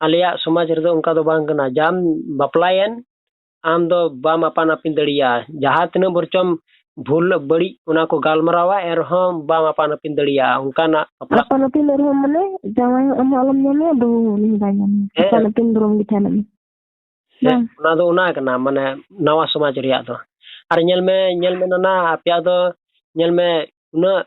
ᱟᱞᱮᱭᱟᱜ ᱥᱚᱢᱟᱡᱽ ᱨᱮᱫᱚ ᱚᱱᱠᱟ ᱫᱚ ᱵᱟᱝ ᱠᱟᱱᱟ, ᱡᱟᱢ ᱵᱟᱯᱞᱟᱭᱮᱱ, ᱟᱢ ᱫᱚ ᱵᱟᱢ ᱟᱯᱟᱱ ᱟᱹᱯᱤᱱ ᱫᱟᱲᱮᱭᱟᱜᱼᱟ, ᱡᱟᱦᱟᱸ ᱛᱤᱱᱟᱹᱜ ᱵᱚᱨᱪᱚᱢ ᱵᱷᱩᱞ ᱵᱟᱹᱲᱤᱡ ᱚᱱᱟ ᱠᱚ ᱜᱟᱞᱢᱟᱨᱟᱣᱟ, ᱮᱱᱨᱮᱦᱚᱸ ᱵᱟᱢ ᱟᱯᱟᱱ ᱟᱹᱯᱤᱱ ᱫᱟᱲᱮᱭᱟᱜᱼᱟ, ᱚᱱᱠᱟᱱᱟᱜ ᱵᱟᱯᱞᱟ᱾ ᱟᱯᱟᱱ ᱟᱹᱯᱤᱱ ᱨᱮᱦᱚᱸ ᱢᱟᱱᱮ ᱡᱟᱶᱟᱭ ᱦᱚᱸ ᱟᱢ ᱦᱚᱸ ᱟᱞᱚᱢ ᱧᱟᱢᱮᱭᱟ, ᱵᱟᱹᱦᱩ ᱦᱚᱸ ᱩᱱᱤ ᱦᱚᱸ ᱵᱟᱭ ᱧᱟᱢᱮᱭᱟ, ᱦᱮᱸ᱾ ᱟᱯᱟᱱ ᱟᱹᱯᱤᱱ ᱫᱷᱚᱨᱚᱢ ᱜᱮ ᱛᱟᱦᱮᱱ ᱢᱟ᱾ ᱦᱮᱸ, ᱵᱟᱝ᱾ ᱚᱱᱟ ᱫᱚ ᱚᱱᱟ ᱠᱟᱱᱟ, ᱢᱟᱱᱮ, ᱱᱟᱣᱟ ᱥᱚᱢᱟᱡᱽ ᱨᱮᱭᱟᱜ ᱫᱚ᱾ ᱟᱨ ᱧᱮᱞ ᱢᱮ, ᱧᱮᱞ ᱢᱮ ᱱᱟᱱᱟ, ᱟᱯᱮᱭᱟᱜ ᱫᱚ, ᱧᱮᱞ ᱢᱮ, ᱩᱱᱟᱹᱜ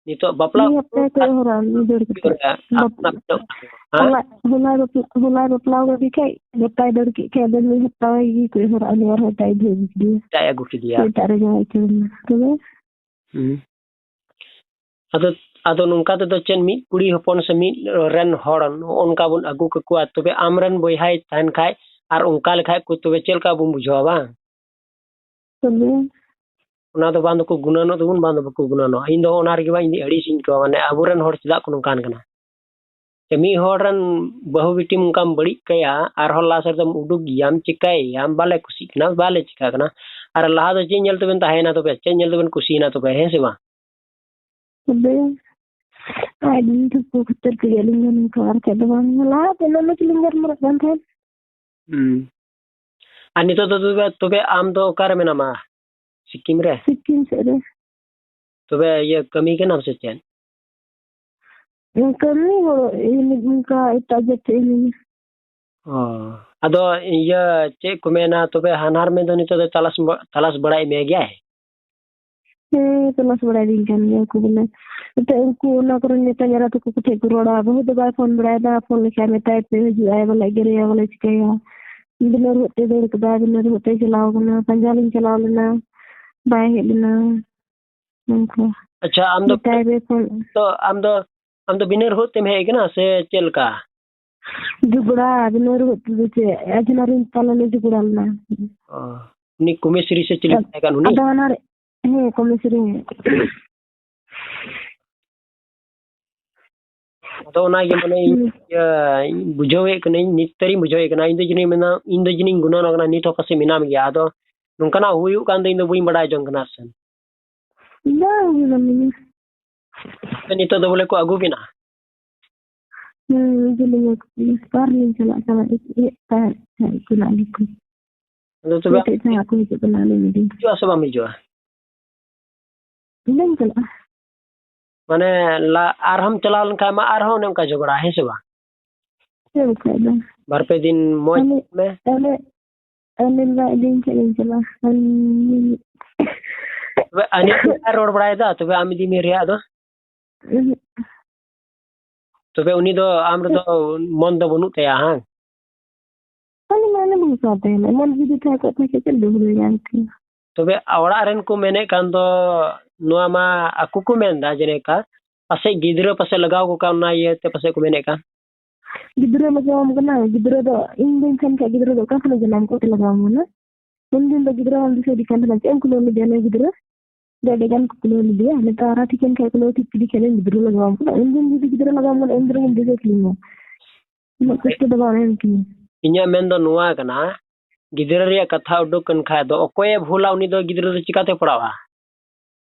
ᱱᱤᱛᱚᱜ ᱵᱟᱯᱞᱟ ᱢᱤᱫ ᱦᱟᱯᱛᱟ ᱠᱚ ᱦᱚᱨᱟ, ᱢᱤᱫ ᱫᱟᱹᱲ ᱠᱟᱛᱮ᱾ ᱦᱮᱸ, ᱵᱟᱯ-, ᱟᱯᱱᱟᱨ ᱧᱚᱜ ᱠᱟᱱᱟ᱾ ᱦᱮᱸ? ᱦᱚᱞᱟ, ᱦᱚᱞᱟᱭ ᱵᱟᱯᱞᱟ, ᱦᱚᱞᱟᱭ ᱵᱟᱯᱞᱟ ᱠᱟᱫᱮ ᱠᱷᱟᱡ, ᱜᱟᱯᱟᱭ ᱫᱟᱹᱲ ᱠᱮᱫ ᱠᱷᱟᱡ, ᱟᱫᱚ ᱢᱤᱫ ᱦᱟᱯᱛᱟ ᱜᱮ ᱠᱚ ᱦᱚᱨᱟ, ᱩᱱᱤ ᱟᱨᱦᱚᱸ ᱮᱴᱟᱜ ᱟᱹᱜᱩ ᱠᱮᱫᱮᱭᱟ᱾ ᱮᱴᱟᱜ ᱮ ᱟᱹᱜᱩ ᱠᱮᱫᱮᱭᱟ᱾ ᱮᱴᱟᱜ ᱨᱮ ᱡᱟᱶᱟᱭ ᱩᱛᱟᱹᱨ ᱮᱱᱟ᱾ ᱛᱚᱵᱮ? ᱦᱩᱸ᱾ ᱟᱫᱚ, ᱟᱫᱚ ᱱᱚᱝᱠᱟ ᱛᱮᱫᱚ ᱪᱮᱫ, ᱢᱤᱫ ᱠᱩᱲᱤ ᱦᱚᱯᱚᱱ ᱥᱮ ᱢᱤᱫ ᱨᱮᱱ ᱦᱚᱲ ᱱᱚᱜᱼᱚ ᱱᱚᱝᱠᱟ ᱵᱚᱱ ᱟᱹᱜᱩ ᱠᱟᱠᱚᱣᱟ, ᱛᱚᱵᱮ ᱟᱢᱨᱮᱱ ᱵᱚᱭᱦᱟᱭ ᱛᱟᱦᱮᱱ ᱠᱷᱟᱡ ᱟᱨ ᱚᱱᱠᱟ ᱞᱮᱠᱷᱟᱡ ᱠᱚ, ᱛᱚᱵᱮ ᱪᱮᱫ ᱞᱮᱠᱟ ᱵᱚᱱ ᱵᱩᱡᱷᱟᱹᱣᱟ, ᱵᱟᱝ? ᱛᱚᱵᱮ? ᱚᱱᱟ ᱫᱚ ᱵᱟᱝ ᱫᱚᱠᱚ ᱜᱩᱱᱟᱹᱱᱚᱜ ᱛᱟᱵᱚᱱ, ᱵᱟᱝ ᱫᱚ ᱵᱟᱠᱚ ᱜᱩᱱᱟᱹᱱᱚᱜᱼᱟ᱾ ᱤᱧ ᱫᱚ ᱚᱱᱟ ᱨᱮᱜᱮ ᱵᱟᱝ, ᱤᱧ ᱫᱚ ᱟᱹᱲᱤᱥᱤᱧ ᱟᱹᱭᱠᱟᱹᱣᱟ, ᱢᱟᱱᱮ ᱟᱵᱚᱨᱮᱱ ᱦᱚᱲ ᱪᱮᱫᱟᱜ ᱠᱚ ᱱᱚᱝᱠᱟᱱ ᱠᱟᱱᱟ? ᱥᱮ ᱢᱤᱫ ᱦᱚᱲ ᱨᱮᱱ ᱵᱟᱹᱦᱩ ᱵᱤᱴᱤᱢ ᱚᱱᱠᱟᱢ ᱵᱟᱹᱲᱤᱡ ᱠᱟᱭᱟ, ᱟᱨᱦᱚᱸ ᱞᱟᱥ ᱨᱮᱫᱚᱢ ᱩᱰᱩᱠ ᱜᱮᱭᱟᱢ, ᱪᱤᱠᱟᱹᱭᱮᱭᱟᱢ, ᱵᱟᱞᱮ ᱠᱩᱥᱤᱜ ᱠᱟᱱᱟ, ᱵᱟᱞᱮ ᱪᱤᱠᱟᱹᱜ ᱠᱟᱱᱟ᱾ ᱟᱨ ᱞᱟᱦᱟ ᱫᱚ ᱪᱮᱫ ᱧᱮᱞ ᱛᱮᱵᱮᱱ ᱛᱟᱦᱮᱸᱭᱮᱱᱟ ᱛᱚᱵᱮ? ᱪᱮᱫ ᱧᱮᱞ ᱛᱮᱵᱮᱱ ᱠᱩᱥᱤᱭᱮᱱᱟ ᱛᱚᱵᱮ, ᱦᱮᱸ ᱥᱮ ᱵᱟᱝ? ᱛᱚᱵᱮ, ᱟᱡ ᱫᱤᱱ ᱴᱷᱤᱠ ᱠᱚ ᱠᱷᱟᱹᱛᱤᱨ ᱛᱮᱜᱮ ᱟᱹᱞᱤᱧ ᱫᱚ ᱱᱚᱝᱠᱟ, ᱟᱨ ᱪᱮᱫ ᱫᱚ ᱵᱟᱝ᱾ ᱞᱟᱦᱟ ᱛᱮ ᱩᱱᱟᱹᱜ ᱢᱚᱡᱽ ᱞᱤᱧ ᱜᱟᱞᱢᱟᱨᱟᱜ ᱠᱟᱱ ᱛᱟᱦᱮᱸᱫ᱾ ᱦᱩᱸ᱾ ᱟᱨ ᱱᱤᱛᱚᱜ ᱫᱚ ᱛᱚᱵᱮ, ᱛᱚᱵᱮ ᱟᱢ ᱫᱚ ᱚᱠᱟᱨᱮ ᱢᱮᱱᱟᱢᱟ? ᱥᱤᱠᱤᱢ ᱨᱮ? ᱥᱤᱠᱤᱢ ᱥᱮᱫ ᱨᱮ᱾ ᱛᱚᱵᱮ ᱤᱭᱟᱹ ᱠᱟᱹᱢᱤ ᱠᱟᱱᱟᱢ ᱥᱮ ᱪᱮᱫ? ᱠᱟᱹᱢᱤ ᱜᱚᱲᱚ, ᱤᱧ ᱚᱱᱠᱟ ᱮᱴᱟᱜ ᱡᱟᱹᱛ ᱤᱧ᱾ ᱚ᱾ ᱟᱫᱚ ᱤᱭᱟᱹ, ᱪᱮᱫ ᱠᱚ ᱢᱮᱱᱟ, ᱛᱚᱵᱮ ᱦᱟᱱᱦᱟᱨ ᱢᱮ ᱫᱚ ᱱᱤᱛᱚᱜ ᱫᱚ ᱛᱟᱞᱟᱥ ᱵᱟ-, ᱛᱟᱞᱟᱥ ᱵᱟᱲᱟᱭᱮᱫ ᱢᱮ ᱜᱮᱭᱟᱭ? ᱦᱮᱸ, ᱛᱚᱞᱟᱥ ᱵᱟᱲᱟᱭ ᱫᱤᱧ ᱠᱟᱱ ᱜᱮᱭᱟ ᱠᱚ ᱵᱚᱞᱮ᱾ ᱱᱤᱛᱚᱜ ᱩᱱᱠᱩ ᱚᱱᱟ ᱠᱚᱨᱮᱱ ᱱᱮᱛᱟ ᱧᱮᱞ ᱛᱟᱠᱚ ᱠᱚ ᱴᱷᱮᱡ ᱠᱚ ᱨᱚᱲᱟ, ᱵᱟᱹᱦᱩ ᱫᱚ ᱵᱟᱭ ᱯᱷᱳᱱ ᱵᱟᱲᱟᱭᱮᱫᱟ, ᱯᱷᱳᱱ ᱞᱮᱠᱷᱟᱱ ᱢᱮᱛᱟᱭ ᱯᱮ ᱦᱤᱡᱩᱜ ᱟᱭ, ᱵᱚᱞᱮ ᱮᱜᱮᱨᱮᱭᱟ, ᱵᱚᱞᱮ ᱪᱤᱠᱟᱹᱭᱟ᱾ ᱵᱤᱱᱟᱹ ᱨᱩᱣᱟᱹᱜ ᱛᱮ ᱫᱟᱹᱲ ᱠᱮᱫᱟ, ᱵᱤᱱᱟᱹ ᱨᱩᱣᱟᱹᱜ ᱛᱮ ᱪᱟᱞᱟᱣ ᱠᱟᱱᱟ, ᱯᱟᱸᱡᱟ ᱞᱤᱧ ᱪᱟᱞᱟᱣ ᱞᱮᱱᱟ, ᱵᱟᱭ ᱦᱮᱡ ᱞᱮᱱᱟ᱾ ᱱᱚᱝᱠᱟ᱾ ᱟᱪᱪᱷᱟ, ᱟᱢ ᱫᱚ ᱢᱮᱛᱟᱭ ᱯᱮ ᱯᱷᱳᱱ᱾ ᱛᱚ ᱟᱢ ᱫᱚ, ᱟᱢ ᱫᱚ ᱵᱤᱱᱟᱹ ᱨᱩᱣᱟᱹᱜ ᱛᱮᱢ ᱦᱮᱡ ᱟᱠᱟᱱᱟ ᱥᱮ ᱪᱮᱫ ᱞᱮᱠᱟ? ᱡᱷᱚᱜᱽᱲᱟ, ᱵᱤᱱᱟᱹ ᱨᱩᱣᱟᱹᱜ ᱛᱮᱫᱚ ᱪᱮᱫ? ᱟᱡ ᱦᱚᱸ ᱟᱨ ᱤᱧ ᱛᱟᱞᱟ ᱞᱮ ᱡᱷᱚᱜᱽᱲᱟ ᱞᱮᱱᱟ᱾ ᱚ, ᱩᱱᱤ ᱠᱚᱢᱮᱥᱨᱤ ᱥᱮ ᱪᱤᱞᱤ ᱛᱟᱦᱮᱸ ᱠᱟᱱ ᱩᱱᱤ? ᱟᱫᱚ ᱚᱱᱟ ᱨᱮ, ᱦᱮᱸ, ᱠᱚᱢᱮᱥᱨᱤ᱾ ᱟᱫᱚ ᱚᱱᱟᱜᱮ ᱢᱟᱱᱮ ᱤᱧ, ᱦᱩᱸ᱾ ᱤᱭᱟᱹ, ᱤᱧ ᱵᱩᱡᱷᱟᱹᱣᱮᱫ ᱠᱟᱹᱱᱟᱹᱧ, ᱱᱤᱛ ᱛᱟᱹᱨᱤᱧ ᱵᱩᱡᱷᱟᱹᱣᱮᱫ ᱠᱟᱱᱟ᱾ ᱤᱧ ᱫᱚ ᱡᱟᱹᱱᱤᱡ ᱢᱮᱱᱟ, ᱤᱧ ᱫᱚ ᱡᱟᱹᱱᱤᱡ ᱤᱧ ᱜᱩᱱᱟᱹᱱᱚᱜ ᱠᱟᱱᱟ, ᱱᱤᱛ ᱦᱚᱸ ᱯᱟᱥᱮᱡ ᱢᱮᱱᱟᱢ ᱜᱮᱭᱟ᱾ ᱟᱫᱚ ᱱᱚᱝᱠᱟᱱᱟᱜ ᱦᱩᱭᱩᱜ ᱠᱟᱱ ᱫᱚ ᱤᱧ ᱫᱚ ᱵᱟᱹᱧ ᱵᱟᱰᱟᱭ ᱡᱚᱝ ᱠᱟᱱᱟ ᱥᱮ᱾ ᱵᱟᱝ ᱦᱩᱭ ᱞᱮᱱᱟ᱾ ᱱᱤᱛᱚᱜ ᱫᱚ ᱵᱚᱞᱮ ᱠᱚ ᱟᱹᱜᱩ ᱵᱮᱱᱟ? ᱦᱩᱸ, ᱤᱫᱤ ᱞᱤᱧᱟ ᱠᱚ᱾ ᱚᱠᱟ ᱨᱮᱞᱤᱧ ᱪᱟᱞᱟᱜ ᱠᱟᱱᱟ? ᱤᱭᱟᱹ, ᱛᱟᱦᱮᱸᱫ, ᱛᱟᱦᱮᱸᱫ ᱠᱚ ᱞᱟᱜ ᱜᱮᱠᱚ᱾ ᱟᱫᱚ ᱛᱚᱵᱮ ᱪᱮᱫ ᱛᱮ ᱦᱟᱸᱜ ᱠᱚ ᱦᱤᱡᱩᱜ ᱠᱟᱱᱟ, ᱟᱞᱮ ᱢᱤᱫ ᱫᱤᱱ᱾ ᱦᱤᱡᱩᱜᱼᱟ ᱥᱮ ᱵᱟᱢ ᱦᱤᱡᱩᱜᱼᱟ? ᱵᱟᱹᱧ ᱪᱟᱞᱟᱜᱼᱟ᱾ ᱢᱟᱱᱮ, ᱞᱟ-, ᱟᱨᱦᱚᱸᱢ ᱪᱟᱞᱟᱣ ᱞᱮᱱᱠᱷᱟᱱ ᱢᱟ ᱟᱨᱦᱚᱸ ᱚᱱᱮ ᱚᱱᱠᱟ ᱡᱷᱚᱜᱽᱲᱟ, ᱦᱮᱸ ᱥᱮ ᱵᱟᱝ? ᱦᱮᱸ, ᱵᱟᱠᱷᱟᱡ ᱫᱚ᱾ ᱵᱟᱨ ᱯᱮ ᱫᱤᱱ ᱢᱚᱡᱽ ᱛᱟᱦᱞᱮ, ᱢᱮ᱾ ᱛᱟᱦᱞᱮ, ᱛᱟᱦᱞᱮ ᱵᱟᱭ ᱤᱫᱤᱧ ᱠᱷᱟᱡ ᱫᱚᱧ ᱪᱟᱞᱟᱜᱼᱟ᱾ ᱟᱨ ᱛᱚᱵᱮ ᱟᱹᱱᱤᱡ ᱫᱚ ᱵᱟᱭ ᱨᱚᱲ ᱵᱟᱲᱟᱭᱮᱫᱟ, ᱛᱚᱵᱮ ᱟᱢ ᱤᱫᱤ ᱢᱮ ᱨᱮᱭᱟᱜ ᱫᱚ? ᱩᱦᱩᱸ᱾ ᱛᱚᱵᱮ ᱩᱱᱤ ᱫᱚ ᱟᱢ ᱨᱮᱫᱚ ᱢᱚᱱ ᱫᱚ ᱵᱟᱹᱱᱩᱜ ᱛᱟᱭᱟ, ᱦᱟᱝ? ᱟᱞᱮ ᱢᱟ ᱚᱱᱮ ᱵᱚᱱ ᱢᱮᱛᱟ ᱯᱮ, ᱮᱢᱚᱱ ᱡᱩᱫᱤ ᱛᱟᱦᱮᱸ ᱠᱚᱜ ᱠᱷᱟᱡ ᱪᱮᱫ ᱞᱮ ᱵᱩᱡᱷᱟᱹᱣ ᱧᱟᱢ ᱠᱮᱭᱟ? ᱛᱚᱵᱮ ᱚᱲᱟᱜ ᱨᱮᱱ ᱠᱚ ᱢᱮᱱᱮᱫ ᱠᱟᱱ ᱫᱚ, ᱱᱚᱣᱟ ᱢᱟ ᱟᱠᱚ ᱠᱚ ᱢᱮᱱᱫᱟ, ᱡᱮᱞᱮᱠᱟ ᱯᱟᱥᱮᱡ ᱜᱤᱫᱽᱨᱟᱹ ᱯᱟᱥᱮᱡ ᱞᱟᱜᱟᱣ ᱠᱚ ᱠᱟᱱ, ᱚᱱᱟ ᱤᱭᱟᱹᱛᱮ ᱯᱟᱥᱮᱡ ᱠᱚ ᱢᱮᱱᱮᱫ ᱠᱟᱱ᱾ ᱜᱤᱫᱽᱨᱟᱹ ᱞᱟᱜᱟᱣᱟᱢ ᱠᱟᱱᱟ? ᱜᱤᱫᱽᱨᱟᱹ ᱫᱚ ᱤᱧ ᱵᱟᱹᱧ ᱛᱟᱦᱮᱱ ᱠᱷᱟᱡ ᱜᱤᱫᱽᱨᱟᱹ ᱫᱚ ᱚᱠᱟ ᱠᱷᱚᱱᱮ ᱡᱟᱱᱟᱢ ᱠᱚᱜ ᱛᱮ ᱞᱟᱜᱟᱣᱟᱢ ᱠᱟᱱᱟ? ᱩᱱᱫᱤᱱ ᱫᱚ ᱜᱤᱫᱽᱨᱟᱹ ᱵᱟᱢ ᱫᱤᱥᱟᱹᱭᱮᱫᱮ ᱠᱟᱱ ᱛᱟᱦᱮᱱᱟ, ᱪᱮᱫ ᱮᱢ ᱠᱩᱞᱟᱹᱣ ᱞᱮᱫᱮᱭᱟ ᱩᱱᱤ ᱜᱤᱫᱽᱨᱟᱹ? ᱟᱹᱰᱤ ᱟᱹᱰᱤ ᱜᱟᱱ ᱠᱚ ᱠᱩᱞᱟᱹᱣ ᱞᱮᱫᱮᱭᱟ᱾ ᱱᱤᱛᱚᱜ ᱟᱨᱦᱚᱸ ᱴᱷᱤᱠᱟᱹᱱ ᱠᱷᱟᱡ ᱠᱩᱞᱟᱹᱣ ᱴᱷᱤᱠ ᱠᱮᱫᱮ ᱠᱷᱟᱡ ᱫᱚ ᱜᱤᱫᱽᱨᱟᱹ ᱞᱟᱜᱟᱣᱟᱢ ᱠᱟᱱᱟ᱾ ᱩᱱᱫᱤᱱ ᱡᱩᱫᱤ ᱜᱤᱫᱽᱨᱟᱹ ᱞᱟᱜᱟᱣᱟᱢ ᱠᱟᱱᱟ, ᱩᱱ ᱨᱮᱜᱮᱢ ᱫᱤᱥᱟᱹ ᱠᱮᱞᱤᱧᱟ᱾ ᱩᱱᱟᱹᱜ ᱠᱚᱥᱴᱚ ᱫᱚ ᱵᱟᱝ ᱮᱢ ᱠᱮᱭᱟ᱾ ᱤᱧᱟᱹᱜ ᱢᱮᱱ ᱫᱚ ᱱᱚᱣᱟ ᱠᱟᱱᱟ, ᱜᱤᱫᱽᱨᱟᱹ ᱨᱮᱭᱟᱜ ᱠᱟᱛᱷᱟ ᱩᱰᱩᱠ ᱠᱟᱱ ᱠᱷᱟᱡ ᱫᱚ ᱚᱠᱚᱭᱮ ᱵᱷᱩᱞᱟ, ᱩᱱᱤ ᱫᱚ ᱜᱤᱫᱽᱨᱟᱹ ᱫᱚ ᱪᱤᱠᱟᱛᱮ ᱯᱟᱲᱟᱜᱼᱟ?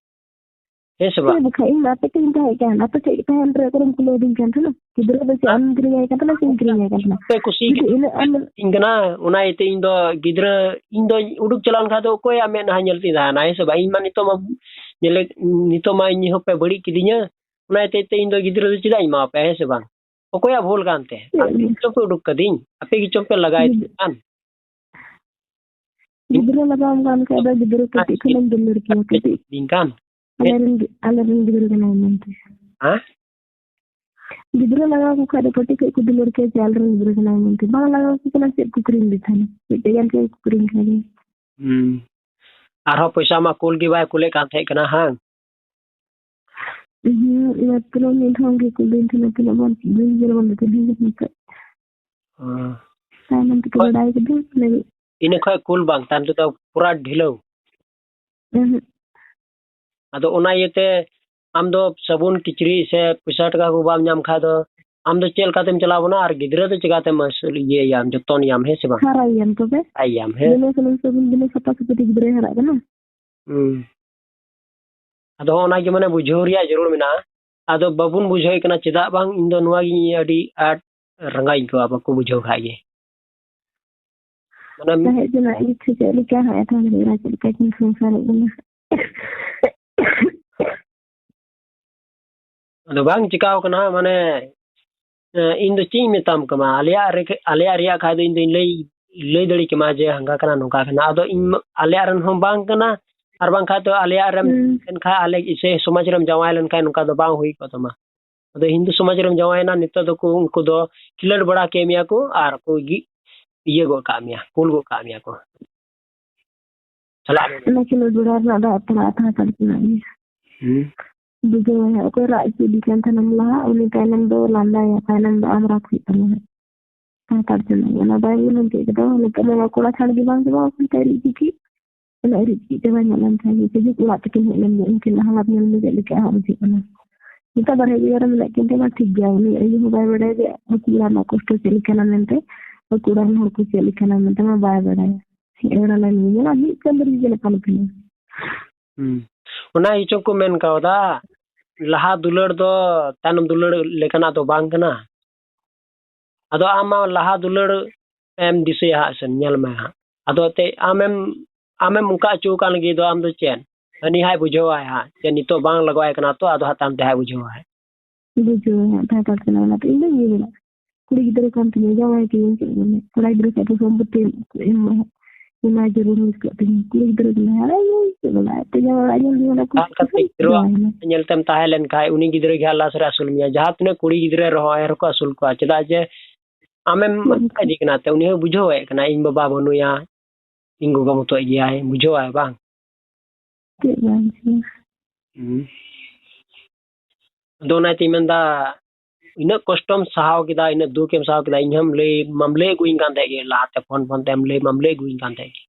ᱦᱮᱸ ᱥᱮ ᱵᱟᱝ? ᱦᱮᱸ ᱵᱟᱠᱷᱟᱡ, ᱤᱧ ᱢᱟ ᱟᱯᱮ ᱴᱷᱮᱡ ᱤᱧ ᱛᱟᱦᱮᱸ ᱠᱟᱱ, ᱟᱯᱮ ᱴᱷᱮᱡ ᱛᱟᱦᱮᱱ ᱨᱮ ᱚᱠᱚᱭᱮᱢ ᱠᱩᱞᱟᱹᱣ ᱫᱤᱧ ᱠᱟᱱ ᱛᱟᱦᱮᱱᱟ? ᱜᱤᱫᱽᱨᱟᱹ ᱫᱚ ᱪᱮᱫ ᱟᱢ ᱠᱤᱨᱤᱧ ᱟᱭ ᱠᱟᱱ ᱛᱟᱦᱮᱱᱟ ᱥᱮ ᱤᱧ ᱠᱤᱨᱤᱧ ᱟᱭ ᱠᱟᱱ ᱛᱟᱦᱮᱱᱟ? ᱟᱯᱮ ᱠᱩᱥᱤ ᱡᱩᱫᱤ ᱤᱱᱟᱹᱜ ᱟᱢ ᱤᱧ ᱠᱟᱱᱟ, ᱚᱱᱟ ᱤᱭᱟᱹᱛᱮ ᱤᱧ ᱫᱚ ᱜᱤᱫᱽᱨᱟᱹ, ᱤᱧ ᱫᱚ ᱩᱰᱩᱠ ᱪᱟᱞᱟᱣ ᱞᱮᱱᱠᱷᱟᱱ ᱫᱚ ᱚᱠᱚᱭᱟᱜ ᱢᱮᱫ ᱱᱟᱦᱟᱜ ᱧᱮᱞ ᱛᱤᱧ ᱛᱟᱦᱮᱱᱟ, ᱦᱮᱸ ᱥᱮ ᱵᱟᱝ? ᱤᱧ ᱢᱟ ᱱᱤᱛᱚᱜ ᱢᱟ ᱧᱮᱞᱮ, ᱱᱤᱛᱚᱜ ᱢᱟ ᱤᱧ ᱦᱚᱸᱯᱮ ᱵᱟᱹᱲᱤᱡ ᱠᱤᱫᱤᱧᱟ, ᱚᱱᱟ ᱤᱭᱟᱹᱛᱮ ᱤᱧ ᱫᱚ ᱜᱤᱫᱽᱨᱟᱹ ᱫᱚ ᱪᱮᱫᱟᱜ ᱤᱧ ᱮᱢᱟᱣᱟᱯᱮᱭᱟ, ᱦᱮᱸ ᱥᱮ ᱵᱟᱝ? ᱚᱠᱚᱭᱟᱜ ᱵᱷᱩᱞ ᱠᱟᱱᱛᱮ? ᱟᱯᱮ ᱜᱮᱪᱚ ᱯᱮ ᱩᱰᱩᱠ ᱠᱟᱫᱤᱧ, ᱟᱯᱮ ᱜᱮᱪᱚ ᱯᱮ ᱞᱟᱜᱟᱭ ᱫᱤᱧ ᱠᱟᱱ᱾ ᱜᱤᱫᱽᱨᱟᱹ ᱞᱟᱜᱟᱣ ᱠᱟᱱ ᱠᱷᱟᱡ ᱫᱚ ᱜᱤᱫᱽᱨᱟᱹ ᱠᱟᱹᱴᱤᱡ ᱠᱷᱚᱱᱮᱢ ᱫᱩᱞᱟᱹᱲ ᱠᱮᱭᱟ, ᱠᱟᱹᱴᱤᱡ᱾ ᱫᱤᱧ ᱠᱟᱱ᱾ ᱟᱞᱮ ᱨᱮᱱ ᱜᱤ-, ᱟᱞᱮ ᱨᱮᱱ ᱜᱤᱫᱽᱨᱟᱹ ᱠᱟᱱᱟᱭ ᱢᱮᱱᱛᱮ᱾ ᱦᱮᱸ? ᱜᱤᱫᱽᱨᱟᱹ ᱞᱟᱜᱟᱣ ᱠᱚ ᱠᱷᱟᱡ ᱫᱚ ᱠᱟᱹᱴᱤᱡ ᱠᱷᱚᱡ ᱠᱚ ᱫᱩᱞᱟᱹᱲ ᱠᱮᱭᱟ ᱡᱮ ᱟᱞᱮ ᱨᱮᱱ ᱜᱤᱫᱽᱨᱟᱹ ᱠᱟᱱᱟᱭ ᱢᱮᱱᱛᱮ᱾ ᱵᱟᱝ ᱞᱟᱜᱟᱣ ᱠᱚ ᱠᱟᱱᱟ, ᱪᱮᱫ ᱠᱚ ᱠᱤᱨᱤᱧ ᱞᱮ ᱛᱟᱦᱮᱱᱟ? ᱢᱤᱫᱴᱮᱡ ᱜᱟᱱ ᱪᱮᱫ ᱠᱚ ᱠᱤᱨᱤᱧ ᱠᱷᱟᱡ ᱜᱮ᱾ ᱦᱩᱸ᱾ ᱟᱨᱦᱚᱸ ᱯᱚᱭᱥᱟ ᱢᱟ ᱠᱩᱞ ᱜᱮ ᱵᱟᱭ ᱠᱩᱞᱮᱫ ᱠᱟᱱ ᱛᱟᱦᱮᱸ ᱠᱟᱱᱟ, ᱦᱟᱝ? ᱦᱩᱸ, ᱚᱱᱟ ᱛᱤᱱᱟᱹᱜ ᱢᱤᱫ ᱫᱷᱟᱣ ᱜᱮ ᱠᱩᱞ ᱫᱤᱧ ᱛᱟᱦᱮᱱᱟ, ᱛᱤᱱᱟᱹᱜ ᱵᱟᱝ ᱫᱤᱱ ᱜᱮ ᱵᱟᱝ ᱫᱤᱱ ᱜᱮ ᱱᱤᱛᱚᱜ᱾ ᱦᱩᱸ᱾ ᱛᱟᱭᱱᱚᱢ ᱛᱮᱠᱚ ᱦᱳᱭ᱾ ᱵᱟᱰᱟᱭ ᱠᱮᱫᱟ, ᱞᱟᱹᱜᱤᱫ᱾ ᱤᱱᱟᱹ ᱠᱷᱚᱡ ᱠᱩᱞ ᱵᱟᱝ, ᱛᱟᱭᱚᱢ ᱛᱮᱫᱚ ᱯᱩᱨᱟ ᱰᱷᱤᱞᱟᱹᱣ᱾ ᱩᱦᱩᱸ᱾ ᱟᱫᱚ ᱚᱱᱟ ᱤᱭᱟᱹᱛᱮ ᱟᱢ ᱫᱚ ᱥᱟᱵᱚᱱ, ᱠᱤᱪᱨᱤᱡ ᱥᱮ ᱯᱚᱭᱥᱟ ᱴᱟᱠᱟ ᱠᱚ ᱵᱟᱢ ᱧᱟᱢ ᱠᱷᱟᱡ ᱫᱚ ᱟᱢ ᱫᱚ ᱪᱮᱫ ᱞᱮᱠᱟᱛᱮᱢ ᱪᱟᱞᱟᱣ ᱵᱚᱱᱟ ᱟᱨ ᱜᱤᱫᱽᱨᱟᱹ ᱫᱚ ᱪᱤᱠᱟᱛᱮᱢ ᱟᱹᱥᱩᱞ, ᱤᱭᱟᱹᱭᱟᱢ, ᱡᱚᱛᱚᱱᱮᱭᱟᱢ, ᱦᱮᱸ ᱥᱮ ᱵᱟᱝ? ᱦᱟᱨᱟᱭᱮᱭᱟᱢ ᱛᱚᱵᱮ᱾ ᱦᱟᱨᱟᱭᱮᱭᱟᱢ, ᱦᱮᱸ᱾ ᱵᱤᱱᱟᱹ ᱥᱩᱱᱩᱢ ᱥᱟᱵᱚᱱ, ᱵᱤᱱᱟᱹ ᱥᱟᱯᱷᱟ ᱥᱟᱹᱯᱷᱤ ᱛᱮ ᱜᱤᱫᱽᱨᱟᱹᱭ ᱦᱟᱨᱟᱜ ᱠᱟᱱᱟ᱾ ᱦᱩᱸ᱾ ᱟᱫᱚ ᱦᱚᱸᱜᱼᱚ ᱱᱟ ᱜᱮ ᱢᱟᱱᱮ ᱵᱩᱡᱷᱟᱹᱣ ᱨᱮᱭᱟᱜ ᱡᱟᱹᱨᱩᱲ ᱢᱮᱱᱟᱜᱼᱟ᱾ ᱟᱫᱚ ᱵᱟᱵᱚᱱ ᱵᱩᱡᱷᱟᱹᱣᱮᱫ ᱠᱟᱱᱟ, ᱪᱮᱫᱟᱜ ᱵᱟᱝ? ᱤᱧ ᱫᱚ ᱱᱚᱣᱟ ᱜᱤᱧ ᱟᱹᱰᱤ ᱟᱸᱴ ᱨᱟᱸᱜᱟᱣ ᱤᱧ ᱟᱹᱭᱠᱟᱹᱣᱟ, ᱵᱟᱠᱚ ᱵᱩᱡᱷᱟᱹᱣ ᱠᱷᱟᱡ ᱜᱮ᱾ ᱢᱟᱱᱮ ᱥᱟᱦᱮᱫ ᱡᱚᱱᱟᱜ ᱤᱪᱪᱷᱟᱹ ᱪᱮᱫ ᱞᱮᱠᱟ ᱦᱟᱸᱜ ᱮ ᱛᱟᱦᱮᱸ ᱞᱮᱱᱟ, ᱪᱮᱫ ᱞᱮᱠᱟ ᱠᱤᱱ ᱥᱚᱝᱥᱟᱨᱮᱫ ᱠᱟᱱᱟ᱾ ᱟᱫᱚ ᱵᱟᱝ ᱪᱤᱠᱟᱣ ᱠᱟᱱᱟ, ᱢᱟᱱᱮ, ᱮ, ᱤᱧ ᱫᱚ ᱪᱮᱫ ᱤᱧ ᱢᱮᱛᱟᱢ ᱠᱟᱱᱟ, ᱟᱞᱮᱭᱟᱜ ᱨᱮ-, ᱟᱞᱮᱭᱟᱜ ᱨᱮᱭᱟᱜ ᱠᱷᱟᱡ ᱫᱚ ᱤᱧ ᱫᱚᱧ ᱞᱟᱹᱭ, ᱞᱟᱹᱭ ᱫᱟᱲᱮ ᱠᱮᱢᱟ ᱡᱮ ᱦᱟᱝᱜᱟ ᱠᱟᱱᱟ, ᱱᱚᱝᱠᱟ ᱠᱟᱱᱟ᱾ ᱟᱫᱚ ᱤᱧ ᱢᱟ ᱟᱞᱮᱭᱟᱜ ᱨᱮᱱ ᱦᱚᱸ ᱵᱟᱝ ᱠᱟᱱᱟ, ᱟᱨ ᱵᱟᱝᱠᱷᱟᱡ ᱫᱚ ᱟᱞᱮᱭᱟᱜ ᱨᱮᱢ ᱦᱩᱸ᱾ ᱮᱱᱠᱷᱟᱡ ᱟᱞᱮ ᱤᱥᱟᱹᱭ ᱥᱚᱢᱟᱡᱽ ᱨᱮᱢ ᱡᱟᱶᱟᱭ ᱞᱮᱱᱠᱷᱟᱡ ᱱᱚᱝᱠᱟ ᱫᱚ ᱵᱟᱝ ᱦᱩᱭ ᱠᱚᱜ ᱛᱟᱢᱟ᱾ ᱟᱫᱚ ᱦᱤᱱᱫᱩ ᱥᱚᱢᱟᱡᱽ ᱨᱮᱢ ᱡᱟᱶᱟᱭᱮᱱᱟ, ᱱᱤᱛᱚᱜ ᱫᱚᱠᱚ, ᱩᱱᱠᱩ ᱫᱚ ᱠᱷᱤᱞᱟᱹᱰ ᱵᱟᱲᱟ ᱠᱮᱫ ᱢᱮᱭᱟ ᱠᱚ ᱟᱨ ᱠᱚ ᱜᱤ-, ᱤᱭᱟᱹ ᱜᱚᱫ ᱠᱟᱜ ᱢᱮᱭᱟ, ᱠᱩᱞ ᱜᱚᱫ ᱠᱟᱜ ᱢᱮᱭᱟ ᱠᱚ᱾ ᱪᱟᱞᱟᱜ ᱢᱮ᱾ ᱚᱱᱟ ᱠᱷᱤᱞᱟᱹᱰ ᱵᱟᱲᱟ ᱨᱮᱱᱟᱜ ᱫᱚ ᱟᱛᱨᱟ ᱟᱛᱨᱟ ᱠᱟᱱ ᱛᱤᱧᱟ᱾ ᱦᱩᱸ᱾ ᱵᱩᱡᱷᱟᱹᱣ ᱢᱮ, ᱚᱠᱚᱭ ᱨᱟᱜ ᱦᱚᱪᱚᱭᱮᱫ ᱠᱟᱱ ᱛᱟᱦᱮᱱᱟᱢ ᱞᱟᱦᱟ, ᱩᱱᱤ ᱛᱟᱭᱱᱚᱢ ᱫᱚ ᱞᱟᱸᱫᱟᱭᱟ, ᱛᱟᱭᱱᱚᱢ ᱫᱚ ᱟᱢ ᱨᱟᱜ ᱦᱩᱭᱩᱜ ᱛᱟᱢᱟ ᱦᱟᱸᱜ᱾ ᱥᱟᱱᱛᱟᱲ ᱡᱚᱱᱚᱜ ᱚᱱᱟ ᱵᱟᱭ ᱧᱮᱞ ᱪᱮᱫ ᱠᱮᱫᱟ, ᱱᱤᱛᱚᱜ ᱢᱟ ᱠᱚᱲᱟ ᱪᱷᱟᱲ ᱜᱮ ᱵᱟᱝ ᱪᱟᱵᱟᱣ ᱠᱟᱱ ᱛᱟᱭ ᱨᱤᱡ ᱪᱤᱠᱤ᱾ ᱚᱱᱟ ᱨᱤᱡ ᱪᱤᱠᱤ ᱪᱟᱵᱟ ᱧᱚᱜ ᱞᱮᱱ ᱠᱷᱟᱱ ᱜᱮ, ᱥᱮ ᱡᱩᱜᱽ ᱚᱲᱟᱜ ᱛᱟᱹᱠᱤᱱ ᱦᱮᱡ ᱞᱮᱱ ᱜᱮ, ᱩᱱᱠᱤᱱ ᱞᱟᱦᱟ ᱞᱟᱵ ᱧᱮᱞ ᱢᱮ ᱪᱮᱫ ᱞᱮᱠᱟ ᱦᱟᱸᱜ ᱵᱩᱡᱷᱟᱹᱜ ᱠᱟᱱᱟ᱾ ᱱᱤᱛᱚᱜ ᱵᱟᱨᱦᱮ ᱡᱟᱭᱜᱟ ᱨᱮ ᱢᱮᱱᱟᱜ ᱠᱤᱱ ᱛᱮ ᱢᱟ ᱴᱷᱤᱠ ᱜᱮᱭᱟ, ᱩᱱᱤ ᱟᱭᱳ ᱦᱚᱸ ᱵᱟᱭ ᱵᱟᱰᱟᱭᱟ ᱡᱮ ᱟᱠᱚ ᱚᱲᱟᱜ ᱨᱮᱱᱟᱜ ᱠᱚᱥᱴᱚ ᱪᱮᱫ ᱞᱮᱠᱟᱱᱟ ᱢᱮᱱᱛᱮ, ᱟᱠᱚ ᱚᱲᱟᱜ ᱨᱮᱱ ᱦᱚᱲ ᱠᱚ ᱪᱮᱫ ᱞᱮᱠᱟᱱᱟ ᱢᱮᱱᱛᱮ ᱢᱟ ᱵᱟᱭ ᱵᱟᱰᱟᱭᱟ᱾ ᱦᱮᱡ ᱵᱟᱲᱟ ᱞᱮᱱ ᱜᱮ, ᱧᱮᱞᱟ ᱢᱤᱫ ᱪᱟᱸᱫᱳ ᱨᱮᱜᱮ ᱧᱮᱞ ᱟᱠᱟᱱ ᱠᱤᱱᱟ᱾ ᱦᱩᱸ᱾ ᱚᱱᱟ ᱜᱮᱪᱚ ᱠᱚ ᱢᱮᱱ ᱠᱟᱣᱫᱟ, ᱞᱟᱦᱟ ᱫᱩᱞᱟᱹᱲ ᱫᱚ ᱛᱟᱭᱱᱚᱢ ᱫᱩᱞᱟᱹᱲ ᱞᱮᱠᱟᱱᱟᱜ ᱫᱚ ᱵᱟᱝ ᱠᱟᱱᱟ᱾ ᱟᱫᱚ ᱟᱢ ᱢᱟ ᱞᱟᱦᱟ ᱫᱩᱞᱟᱹᱲ ᱮᱢ ᱫᱤᱥᱟᱹᱭᱟ ᱦᱟᱸᱜ ᱥᱮ, ᱧᱮᱞ ᱢᱮ ᱦᱟᱸᱜ᱾ ᱟᱫᱚ ᱮᱱᱛᱮᱫ ᱟᱢᱮᱢ, ᱟᱢᱮᱢ ᱚᱱᱠᱟ ᱦᱚᱪᱚ ᱟᱠᱟᱱ ᱞᱟᱹᱜᱤᱫ ᱫᱚ ᱟᱢ ᱫᱚ ᱪᱮᱫ? ᱦᱟᱹᱱᱤ ᱦᱟᱸᱜ ᱵᱩᱡᱷᱟᱹᱣᱟᱭ ᱦᱟᱸᱜ, ᱡᱮ ᱱᱤᱛᱚᱜ ᱵᱟᱝ ᱞᱟᱜᱟᱣᱟᱭ ᱠᱟᱱᱟ ᱛᱚ, ᱟᱫᱚ ᱦᱟᱸᱜ ᱛᱟᱭᱚᱢ ᱛᱮ ᱦᱟᱸᱜ ᱵᱩᱡᱷᱟᱹᱣᱟᱭ᱾ ᱵᱩᱡᱷᱟᱹᱣ ᱦᱟᱸᱜ ᱛᱟᱦᱮᱸ ᱠᱟᱱ ᱛᱟᱦᱮᱱᱟ, ᱚᱱᱟᱛᱮ ᱤᱧ ᱫᱚᱧ ᱤᱭᱟᱹ ᱞᱮᱫᱟ᱾ ᱠᱩᱲᱤ ᱜᱤᱫᱽᱨᱟᱹ ᱠᱟᱱ ᱛᱤᱧᱟᱹ, ᱡᱟᱶᱟᱭ ᱠᱟᱹᱧ ᱪᱮᱫ ᱵᱚᱞᱮ, ᱠᱚᱲᱟ ᱜᱤᱫᱽᱨᱟᱹ ᱥᱟᱶ ᱫᱚ ᱥᱚᱢᱯᱚᱛᱤ ᱮᱢ ᱮᱢᱟ ᱡᱟᱹᱨᱩᱲ ᱦᱩᱭ ᱠᱚᱜ ᱛᱤᱧᱟᱹ᱾ ᱠᱩᱲᱤ ᱜᱤᱫᱽᱨᱟᱹ ᱠᱟᱱᱟᱭ, ᱦᱟᱨᱟ ᱧᱮᱞ ᱪᱮᱫ ᱵᱚᱞᱮ, ᱟᱡ ᱛᱮ ᱡᱟᱶᱟᱭ ᱚᱲᱟᱜ ᱧᱮᱞ ᱦᱩᱭᱩᱜᱼᱟ, ᱚᱱᱟ ᱠᱩᱲᱤ ᱡᱟᱦᱟᱸ ᱞᱮᱠᱟᱛᱮ ᱜᱤᱫᱽᱨᱟᱹ ᱡᱟᱶᱟᱭ ᱮᱱᱟ᱾ ᱧᱮᱞ ᱛᱮᱢ ᱛᱟᱦᱮᱸ ᱞᱮᱱ ᱠᱷᱟᱡ, ᱩᱱᱤ ᱜᱤᱫᱽᱨᱟᱹ ᱜᱮ ᱦᱟᱸᱜ ᱞᱟᱥ ᱨᱮ ᱟᱹᱥᱩᱞ ᱢᱮᱭᱟ᱾ ᱡᱟᱦᱟᱸ ᱛᱤᱱᱟᱹᱜ ᱠᱩᱲᱤ ᱜᱤᱫᱽᱨᱟᱹ ᱨᱮᱦᱚᱸ, ᱮᱱ ᱨᱮᱦᱚᱸ ᱠᱚ ᱟᱹᱥᱩᱞ ᱠᱚᱣᱟ᱾ ᱪᱮᱫᱟᱜ ᱡᱮ ᱟᱢᱮᱢ ᱦᱩᱸ᱾ ᱠᱟᱡᱤ ᱠᱟᱱᱟ ᱛᱮ, ᱩᱱᱤ ᱦᱚᱸ ᱵᱩᱡᱷᱟᱹᱣ ᱮᱫ ᱠᱟᱱᱟ, ᱤᱧ ᱵᱟᱵᱟ ᱵᱟᱹᱱᱩᱭᱟ, ᱤᱧ ᱜᱚᱜᱚ ᱢᱚᱛᱚᱡ ᱜᱮᱭᱟᱭ, ᱵᱩᱡᱷᱟᱹᱣᱟᱭ ᱵᱟᱝ? ᱪᱮᱫ ᱵᱟᱝ ᱵᱩᱡᱷᱟᱹᱣᱟ? ᱦᱩᱸ᱾ ᱟᱫᱚ ᱚᱱᱟᱛᱤᱧ ᱢᱮᱱᱫᱟ, ᱤᱱᱟᱹᱜ ᱠᱚᱥᱴᱚᱢ ᱥᱟᱦᱟᱣ ᱠᱮᱫᱟ, ᱤᱱᱟᱹᱜ ᱫᱩᱠᱮᱢ ᱥᱟᱦᱟᱣ ᱠᱮᱫᱟ, ᱤᱧ ᱦᱚᱸᱢ ᱞᱟᱹᱭ, ᱢᱟᱢ ᱞᱟᱹᱭ ᱟᱹᱜᱩᱧ ᱠᱟᱱ ᱛᱟᱦᱮᱸᱫ ᱜᱮ, ᱞᱟᱦᱟᱛᱮ ᱯᱷᱳᱱ ᱯᱷᱳᱱ ᱛᱮᱢ ᱞᱟᱹᱭ, ᱢᱟᱢ ᱞᱟᱹᱭ ᱟᱹᱜᱩᱧ ᱠᱟᱱ ᱛᱟᱦᱮᱸᱫ ᱜᱮ᱾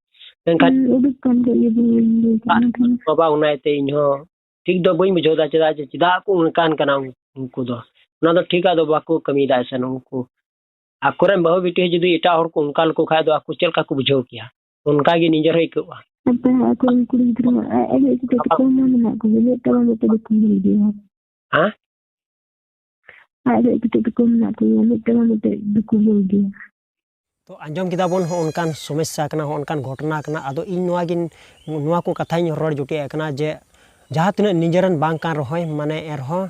ᱢᱮᱱᱠᱷᱟᱱ ᱦᱩᱸ, ᱩᱰᱩᱠ ᱠᱟᱱ ᱛᱟᱦᱮᱸᱫ ᱜᱮ, ᱵᱟᱹᱧ ᱞᱟᱹᱭ ᱠᱟᱱ ᱛᱟᱦᱮᱸᱱᱟ᱾ ᱵᱟᱵᱟ ᱚᱱᱟ ᱤᱭᱟᱹᱛᱮ ᱤᱧ ᱦᱚᱸ ᱴᱷᱤᱠ ᱫᱚ ᱵᱟᱹᱧ ᱵᱩᱡᱷᱟᱹᱣ ᱫᱟ, ᱪᱮᱫᱟᱜ ᱡᱮ, ᱪᱮᱫᱟᱜ ᱠᱚ ᱚᱱᱠᱟᱱ ᱠᱟᱱᱟ ᱩᱱᱠᱩ ᱫᱚ? ᱚᱱᱟ ᱫᱚ ᱴᱷᱤᱠ ᱟᱫᱚ ᱵᱟᱠᱚ ᱠᱟᱹᱢᱤᱭᱮᱫᱟ ᱥᱮ ᱩᱱᱠᱩ᱾ ᱟᱠᱚᱨᱮᱱ ᱵᱟᱹᱦᱩ ᱵᱤᱴᱤ ᱡᱩᱫᱤ ᱮᱴᱟᱜ ᱦᱚᱲ ᱠᱚ ᱚᱱᱠᱟ ᱞᱮᱠᱚ ᱠᱷᱟᱡ ᱫᱚ ᱟᱠᱚ ᱪᱮᱫ ᱞᱮᱠᱟ ᱠᱚ ᱵᱩᱡᱷᱟᱹᱣ ᱠᱮᱭᱟ? ᱚᱱᱠᱟ ᱜᱮ ᱱᱤᱡᱮᱨ ᱦᱚᱸ ᱟᱹᱭᱠᱟᱹᱜᱼᱟ᱾ ᱟᱯᱮ ᱦᱚᱸ ᱟᱠᱚᱨᱮᱱ ᱠᱩᱲᱤ ᱜᱤᱫᱽᱨᱟᱹ ᱦᱚᱸ ᱟᱡ ᱟᱡ ᱠᱚ ᱛᱟᱠᱚ ᱦᱚᱸ ᱢᱮᱱᱟᱜ ᱠᱚᱜᱮ, ᱢᱤᱫᱴᱟᱝ ᱵᱟᱝ ᱢᱤᱫᱴᱟᱝ ᱫᱚᱠᱚ ᱧᱮᱞ ᱜᱮᱭᱟ᱾ ᱦᱮᱸ? ᱟᱡ ᱟᱡ ᱠᱚ ᱛᱟᱠᱚ ᱢᱮᱱᱟᱜ ᱠᱚᱜᱮᱭᱟ, ᱢᱤᱫᱴᱟᱝ ᱵᱟᱝ ᱢᱤᱫᱴᱟᱝ ᱫᱚᱠᱚ ᱧᱮᱞ ᱜᱮᱭᱟ᱾ ᱛᱚ ᱟᱸᱡᱚᱢ ᱠᱮᱫᱟ ᱵᱚᱱ, ᱦᱚᱸ ᱚᱱᱠᱟᱱ ᱥᱚᱢᱚᱥᱥᱟ ᱠᱟᱱᱟ, ᱦᱚᱸ ᱚᱱᱠᱟᱱ ᱜᱷᱚᱴᱚᱱᱟ ᱠᱟᱱᱟ᱾ ᱟᱫᱚ ᱤᱧ ᱱᱚᱣᱟ ᱜᱤᱧ, ᱱᱚᱣᱟ ᱠᱚ ᱠᱟᱛᱷᱟᱧ ᱨᱚᱲ ᱡᱩᱴᱤᱡ ᱠᱟᱱᱟ ᱡᱮ ᱡᱟᱦᱟᱸ ᱛᱤᱱᱟᱹᱜ ᱱᱤᱡᱮᱨᱮᱱ ᱵᱟᱝ ᱠᱟᱱ ᱨᱮᱦᱚᱸᱭ, ᱢᱟᱱᱮ ᱮᱱᱨᱮᱦᱚᱸ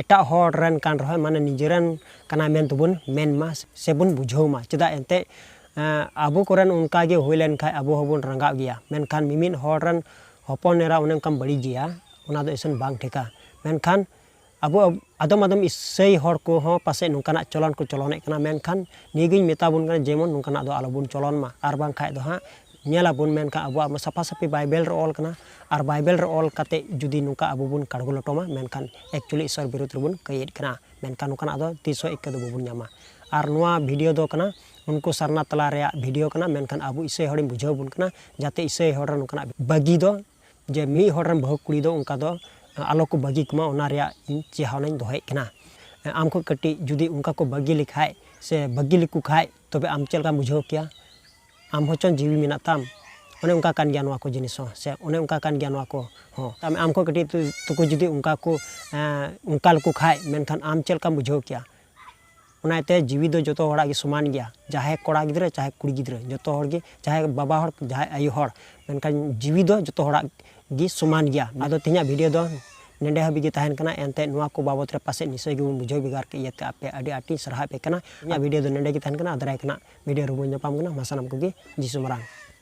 ᱮᱴᱟᱜ ᱦᱚᱲ ᱨᱮᱱ ᱠᱟᱱ ᱨᱮᱦᱚᱸᱭ, ᱢᱟᱱᱮ ᱱᱤᱡᱮᱨᱮᱱ ᱠᱟᱱᱟᱭ ᱢᱮᱱ ᱛᱮᱵᱚᱱ ᱢᱮᱱ ᱢᱟ ᱥᱮᱵᱚᱱ ᱵᱩᱡᱷᱟᱹᱣ ᱢᱟ᱾ ᱪᱮᱫᱟᱜ ᱮᱱᱛᱮᱫ, ᱮᱸ, ᱟᱵᱚ ᱠᱚᱨᱮᱱ ᱚᱱᱠᱟ ᱜᱮ ᱦᱩᱭ ᱞᱮᱱ ᱠᱷᱟᱡ ᱟᱵᱚ ᱦᱚᱸᱵᱚᱱ ᱨᱟᱸᱜᱟᱣ ᱜᱮᱭᱟ᱾ ᱢᱮᱱᱠᱷᱟᱱ ᱢᱤᱢᱤᱫ ᱦᱚᱲ ᱨᱮᱱ ᱦᱚᱯᱚᱱ ᱮᱨᱟ ᱚᱱᱮ ᱚᱱᱠᱟᱢ ᱵᱟᱹᱲᱤᱡ ᱜᱮᱭᱟ, ᱚᱱᱟ ᱫᱚ ᱤᱥᱤᱱ ᱵᱟᱝ ᱴᱷᱤᱠᱟ᱾ ᱢᱮᱱᱠᱷᱟᱱ ᱟᱵᱚ ᱟᱫᱚᱢ ᱟᱫᱚᱢ ᱤᱥᱟᱹᱭ ᱦᱚᱲ ᱠᱚᱦᱚᱸ ᱯᱟᱥᱮᱡ ᱱᱚᱝᱠᱟᱱᱟᱜ ᱪᱚᱞᱚᱱ ᱠᱚ ᱪᱚᱞᱚᱱᱮᱫ ᱠᱟᱱᱟ, ᱢᱮᱱᱠᱷᱟᱱ ᱱᱤᱭᱟᱹᱜᱤᱧ ᱢᱮᱛᱟ ᱵᱚᱱ ᱠᱟᱱᱟ, ᱡᱮᱢᱚᱱ ᱱᱚᱝᱠᱟᱱᱟᱜ ᱫᱚ ᱟᱞᱚᱵᱚᱱ ᱪᱚᱞᱚᱱ ᱢᱟ᱾ ᱟᱨ ᱵᱟᱝᱠᱷᱟᱡ ᱫᱚ ᱦᱟᱸᱜ ᱧᱮᱞ ᱟᱵᱚᱱ, ᱢᱮᱱᱠᱷᱟᱱ ᱟᱵᱚᱣᱟᱜ ᱢᱟ ᱥᱟᱯᱷᱟ ᱥᱟᱹᱯᱷᱤ ᱵᱟᱭᱵᱮᱞ ᱨᱮ ᱚᱞ ᱠᱟᱱᱟ᱾ ᱟᱨ ᱵᱟᱭᱵᱮᱞ ᱨᱮ ᱚᱞ ᱠᱟᱛᱮ ᱡᱩᱫᱤ ᱱᱚᱝᱠᱟ ᱟᱵᱚ ᱵᱚᱱ ᱠᱟᱲᱜᱚ ᱞᱚᱴᱚᱢᱟ, ᱢᱮᱱᱠᱷᱟᱱ actually ᱤᱥᱚᱨ ᱵᱤᱨᱩᱫᱷ ᱨᱮᱵᱚᱱ ᱠᱟᱹᱭᱮᱫ ᱠᱟᱱᱟ᱾ ᱢᱮᱱᱠᱷᱟᱱ ᱱᱚᱝᱠᱟᱱᱟᱜ ᱫᱚ ᱛᱤᱥ ᱦᱚᱸ ᱤᱠᱟᱹ ᱫᱚ ᱵᱟᱵᱚᱱ ᱧᱟᱢᱟ᱾ ᱟᱨ ᱱᱚᱣᱟ ᱵᱷᱤᱰᱤᱭᱳ ᱫᱚ ᱠᱟᱱᱟ ᱩᱱᱠᱩ ᱥᱟᱨᱱᱟ ᱛᱟᱞᱟ ᱨᱮᱭᱟᱜ ᱵᱷᱤᱰᱤᱭᱳ ᱠᱟᱱᱟ, ᱢᱮᱱᱠᱷᱟᱱ ᱟᱵᱚ ᱤᱥᱟᱹᱭ ᱦᱚᱲᱤᱧ ᱵᱩᱡᱷᱟᱹᱣ ᱵᱚᱱ ᱠᱟᱱᱟ, ᱡᱟᱛᱮ ᱤᱥᱟᱹᱭ ᱦᱚᱲ ᱨᱮ ᱱᱚᱝᱠᱟᱱᱟᱜ ᱵᱟᱹᱜᱤ ᱫᱚ, ᱡᱮ ᱢᱤᱫ ᱦᱚᱲ ᱨᱮᱱ ᱵᱟᱹᱦᱩ ᱠᱩᱲᱤ ᱫᱚ ᱚᱱᱠᱟ ᱫᱚ ᱟᱞᱚ ᱠᱚ ᱵᱟᱹᱜᱤ ᱠᱚᱢᱟ, ᱚᱱᱟ ᱨᱮᱭᱟᱜ ᱤᱧ ᱪᱮᱦᱟᱣᱱᱟᱧ ᱫᱚᱦᱚᱭᱮᱫ ᱠᱟᱱᱟ᱾ ᱟᱢ ᱠᱷᱚᱱ ᱠᱟᱹᱴᱤᱡ ᱡᱩᱫᱤ ᱚᱱᱠᱟ ᱠᱚ ᱵᱟᱹᱜᱤ ᱞᱮᱠᱷᱟᱡ ᱥᱮ ᱵᱟᱹᱜᱤ ᱞᱮᱠᱚ ᱠᱷᱟᱡ, ᱛᱚᱵᱮ ᱟᱢ ᱪᱮᱫ ᱞᱮᱠᱟᱢ ᱵᱩᱡᱷᱟᱹᱣ ᱠᱮᱭᱟ? ᱟᱢ ᱦᱚᱸ ᱪᱚᱝ ᱡᱤᱣᱤ ᱢᱮᱱᱟᱜ ᱛᱟᱢ, ᱚᱱᱮ ᱚᱱᱠᱟ ᱠᱟᱱ ᱜᱮᱭᱟ ᱱᱚᱣᱟ ᱠᱚ ᱡᱤᱱᱤᱥ ᱦᱚᱸ, ᱥᱮ ᱚᱱᱮ ᱚᱱᱠᱟ ᱠᱟᱱ ᱜᱮᱭᱟ ᱱᱚᱣᱟ ᱠᱚ ᱦᱚᱸ᱾ ᱟᱢ, ᱟᱢ ᱠᱷᱚᱱ ᱠᱟᱹᱴᱤᱡ ᱛᱩ-, ᱛᱟᱠᱚ ᱡᱩᱫᱤ ᱚᱱᱠᱟ ᱠᱚ, ᱮᱸ, ᱚᱱᱠᱟ ᱞᱮᱠᱚ ᱠᱷᱟᱡ, ᱢᱮᱱᱠᱷᱟᱱ ᱟᱢ ᱪᱮᱫ ᱞᱮᱠᱟᱢ ᱵᱩᱡᱷᱟᱹᱣ ᱠᱮᱭᱟ? ᱚᱱᱟ ᱤᱭᱟᱹᱛᱮ ᱡᱤᱣᱤ ᱫᱚ ᱡᱚᱛᱚ ᱦᱚᱲᱟᱜ ᱜᱮ ᱥᱚᱢᱟᱱ ᱜᱮᱭᱟ, ᱪᱟᱦᱮ ᱠᱚᱲᱟ ᱜᱤᱫᱽᱨᱟᱹ, ᱪᱟᱦᱮ ᱠᱩᱲᱤ ᱜᱤᱫᱽᱨᱟᱹ, ᱡᱚᱛᱚ ᱦᱚᱲ ᱜᱮ, ᱪᱟᱦᱮ ᱵᱟᱵᱟ ᱦᱚᱲ, ᱪᱟᱦᱮ ᱟᱭᱳ ᱦᱚᱲ, ᱢᱮᱱᱠᱷᱟᱱ ᱡᱤᱣᱤ ᱫᱚ ᱡᱚᱛᱚ ᱦᱚᱲᱟᱜ ᱜᱮ ᱥᱚᱢᱟᱱ ᱜᱮᱭᱟ᱾ ᱟᱫᱚ ᱛᱮᱦᱮᱧᱟᱜ ᱵᱷᱤᱰᱤᱭᱳ ᱫᱚ ᱱᱚᱰᱮ ᱦᱟᱹᱵᱤᱡ ᱜᱮ ᱛᱟᱦᱮᱱ ᱠᱟᱱᱟ᱾ ᱮᱱᱛᱮ ᱱᱚᱣᱟ ᱠᱚ ᱵᱟᱵᱚᱛ ᱨᱮ ᱯᱟᱥᱮᱡ ᱱᱤᱥᱪᱚᱭ ᱜᱮᱵᱚᱱ ᱵᱩᱡᱷᱟᱹᱣ ᱵᱷᱮᱜᱟᱨ ᱠᱮᱫ ᱤᱭᱟᱹᱛᱮ ᱟᱯᱮ ᱟᱹᱰᱤ ᱟᱸᱴᱤᱧ ᱥᱟᱨᱦᱟᱣ ᱯᱮ ᱠᱟᱱᱟ᱾ ᱤᱧᱟᱹᱜ ᱵᱷᱤᱰᱤᱭᱳ ᱫᱚ ᱱᱚᱰᱮ ᱜᱮ ᱛᱟᱦᱮᱱ ᱠᱟᱱᱟ᱾ ᱟᱨ ᱫᱟᱨᱟᱭ ᱠᱟᱱᱟ ᱵᱷᱤᱰᱤᱭᱳ ᱨᱮᱵᱚᱱ ᱧᱟᱯᱟᱢ ᱠᱟᱱᱟ᱾ ᱢᱟ ᱥᱟᱱᱟᱢ ᱠᱚᱜᱮ ᱡᱤᱥᱩ ᱢᱟᱨᱟᱝ᱾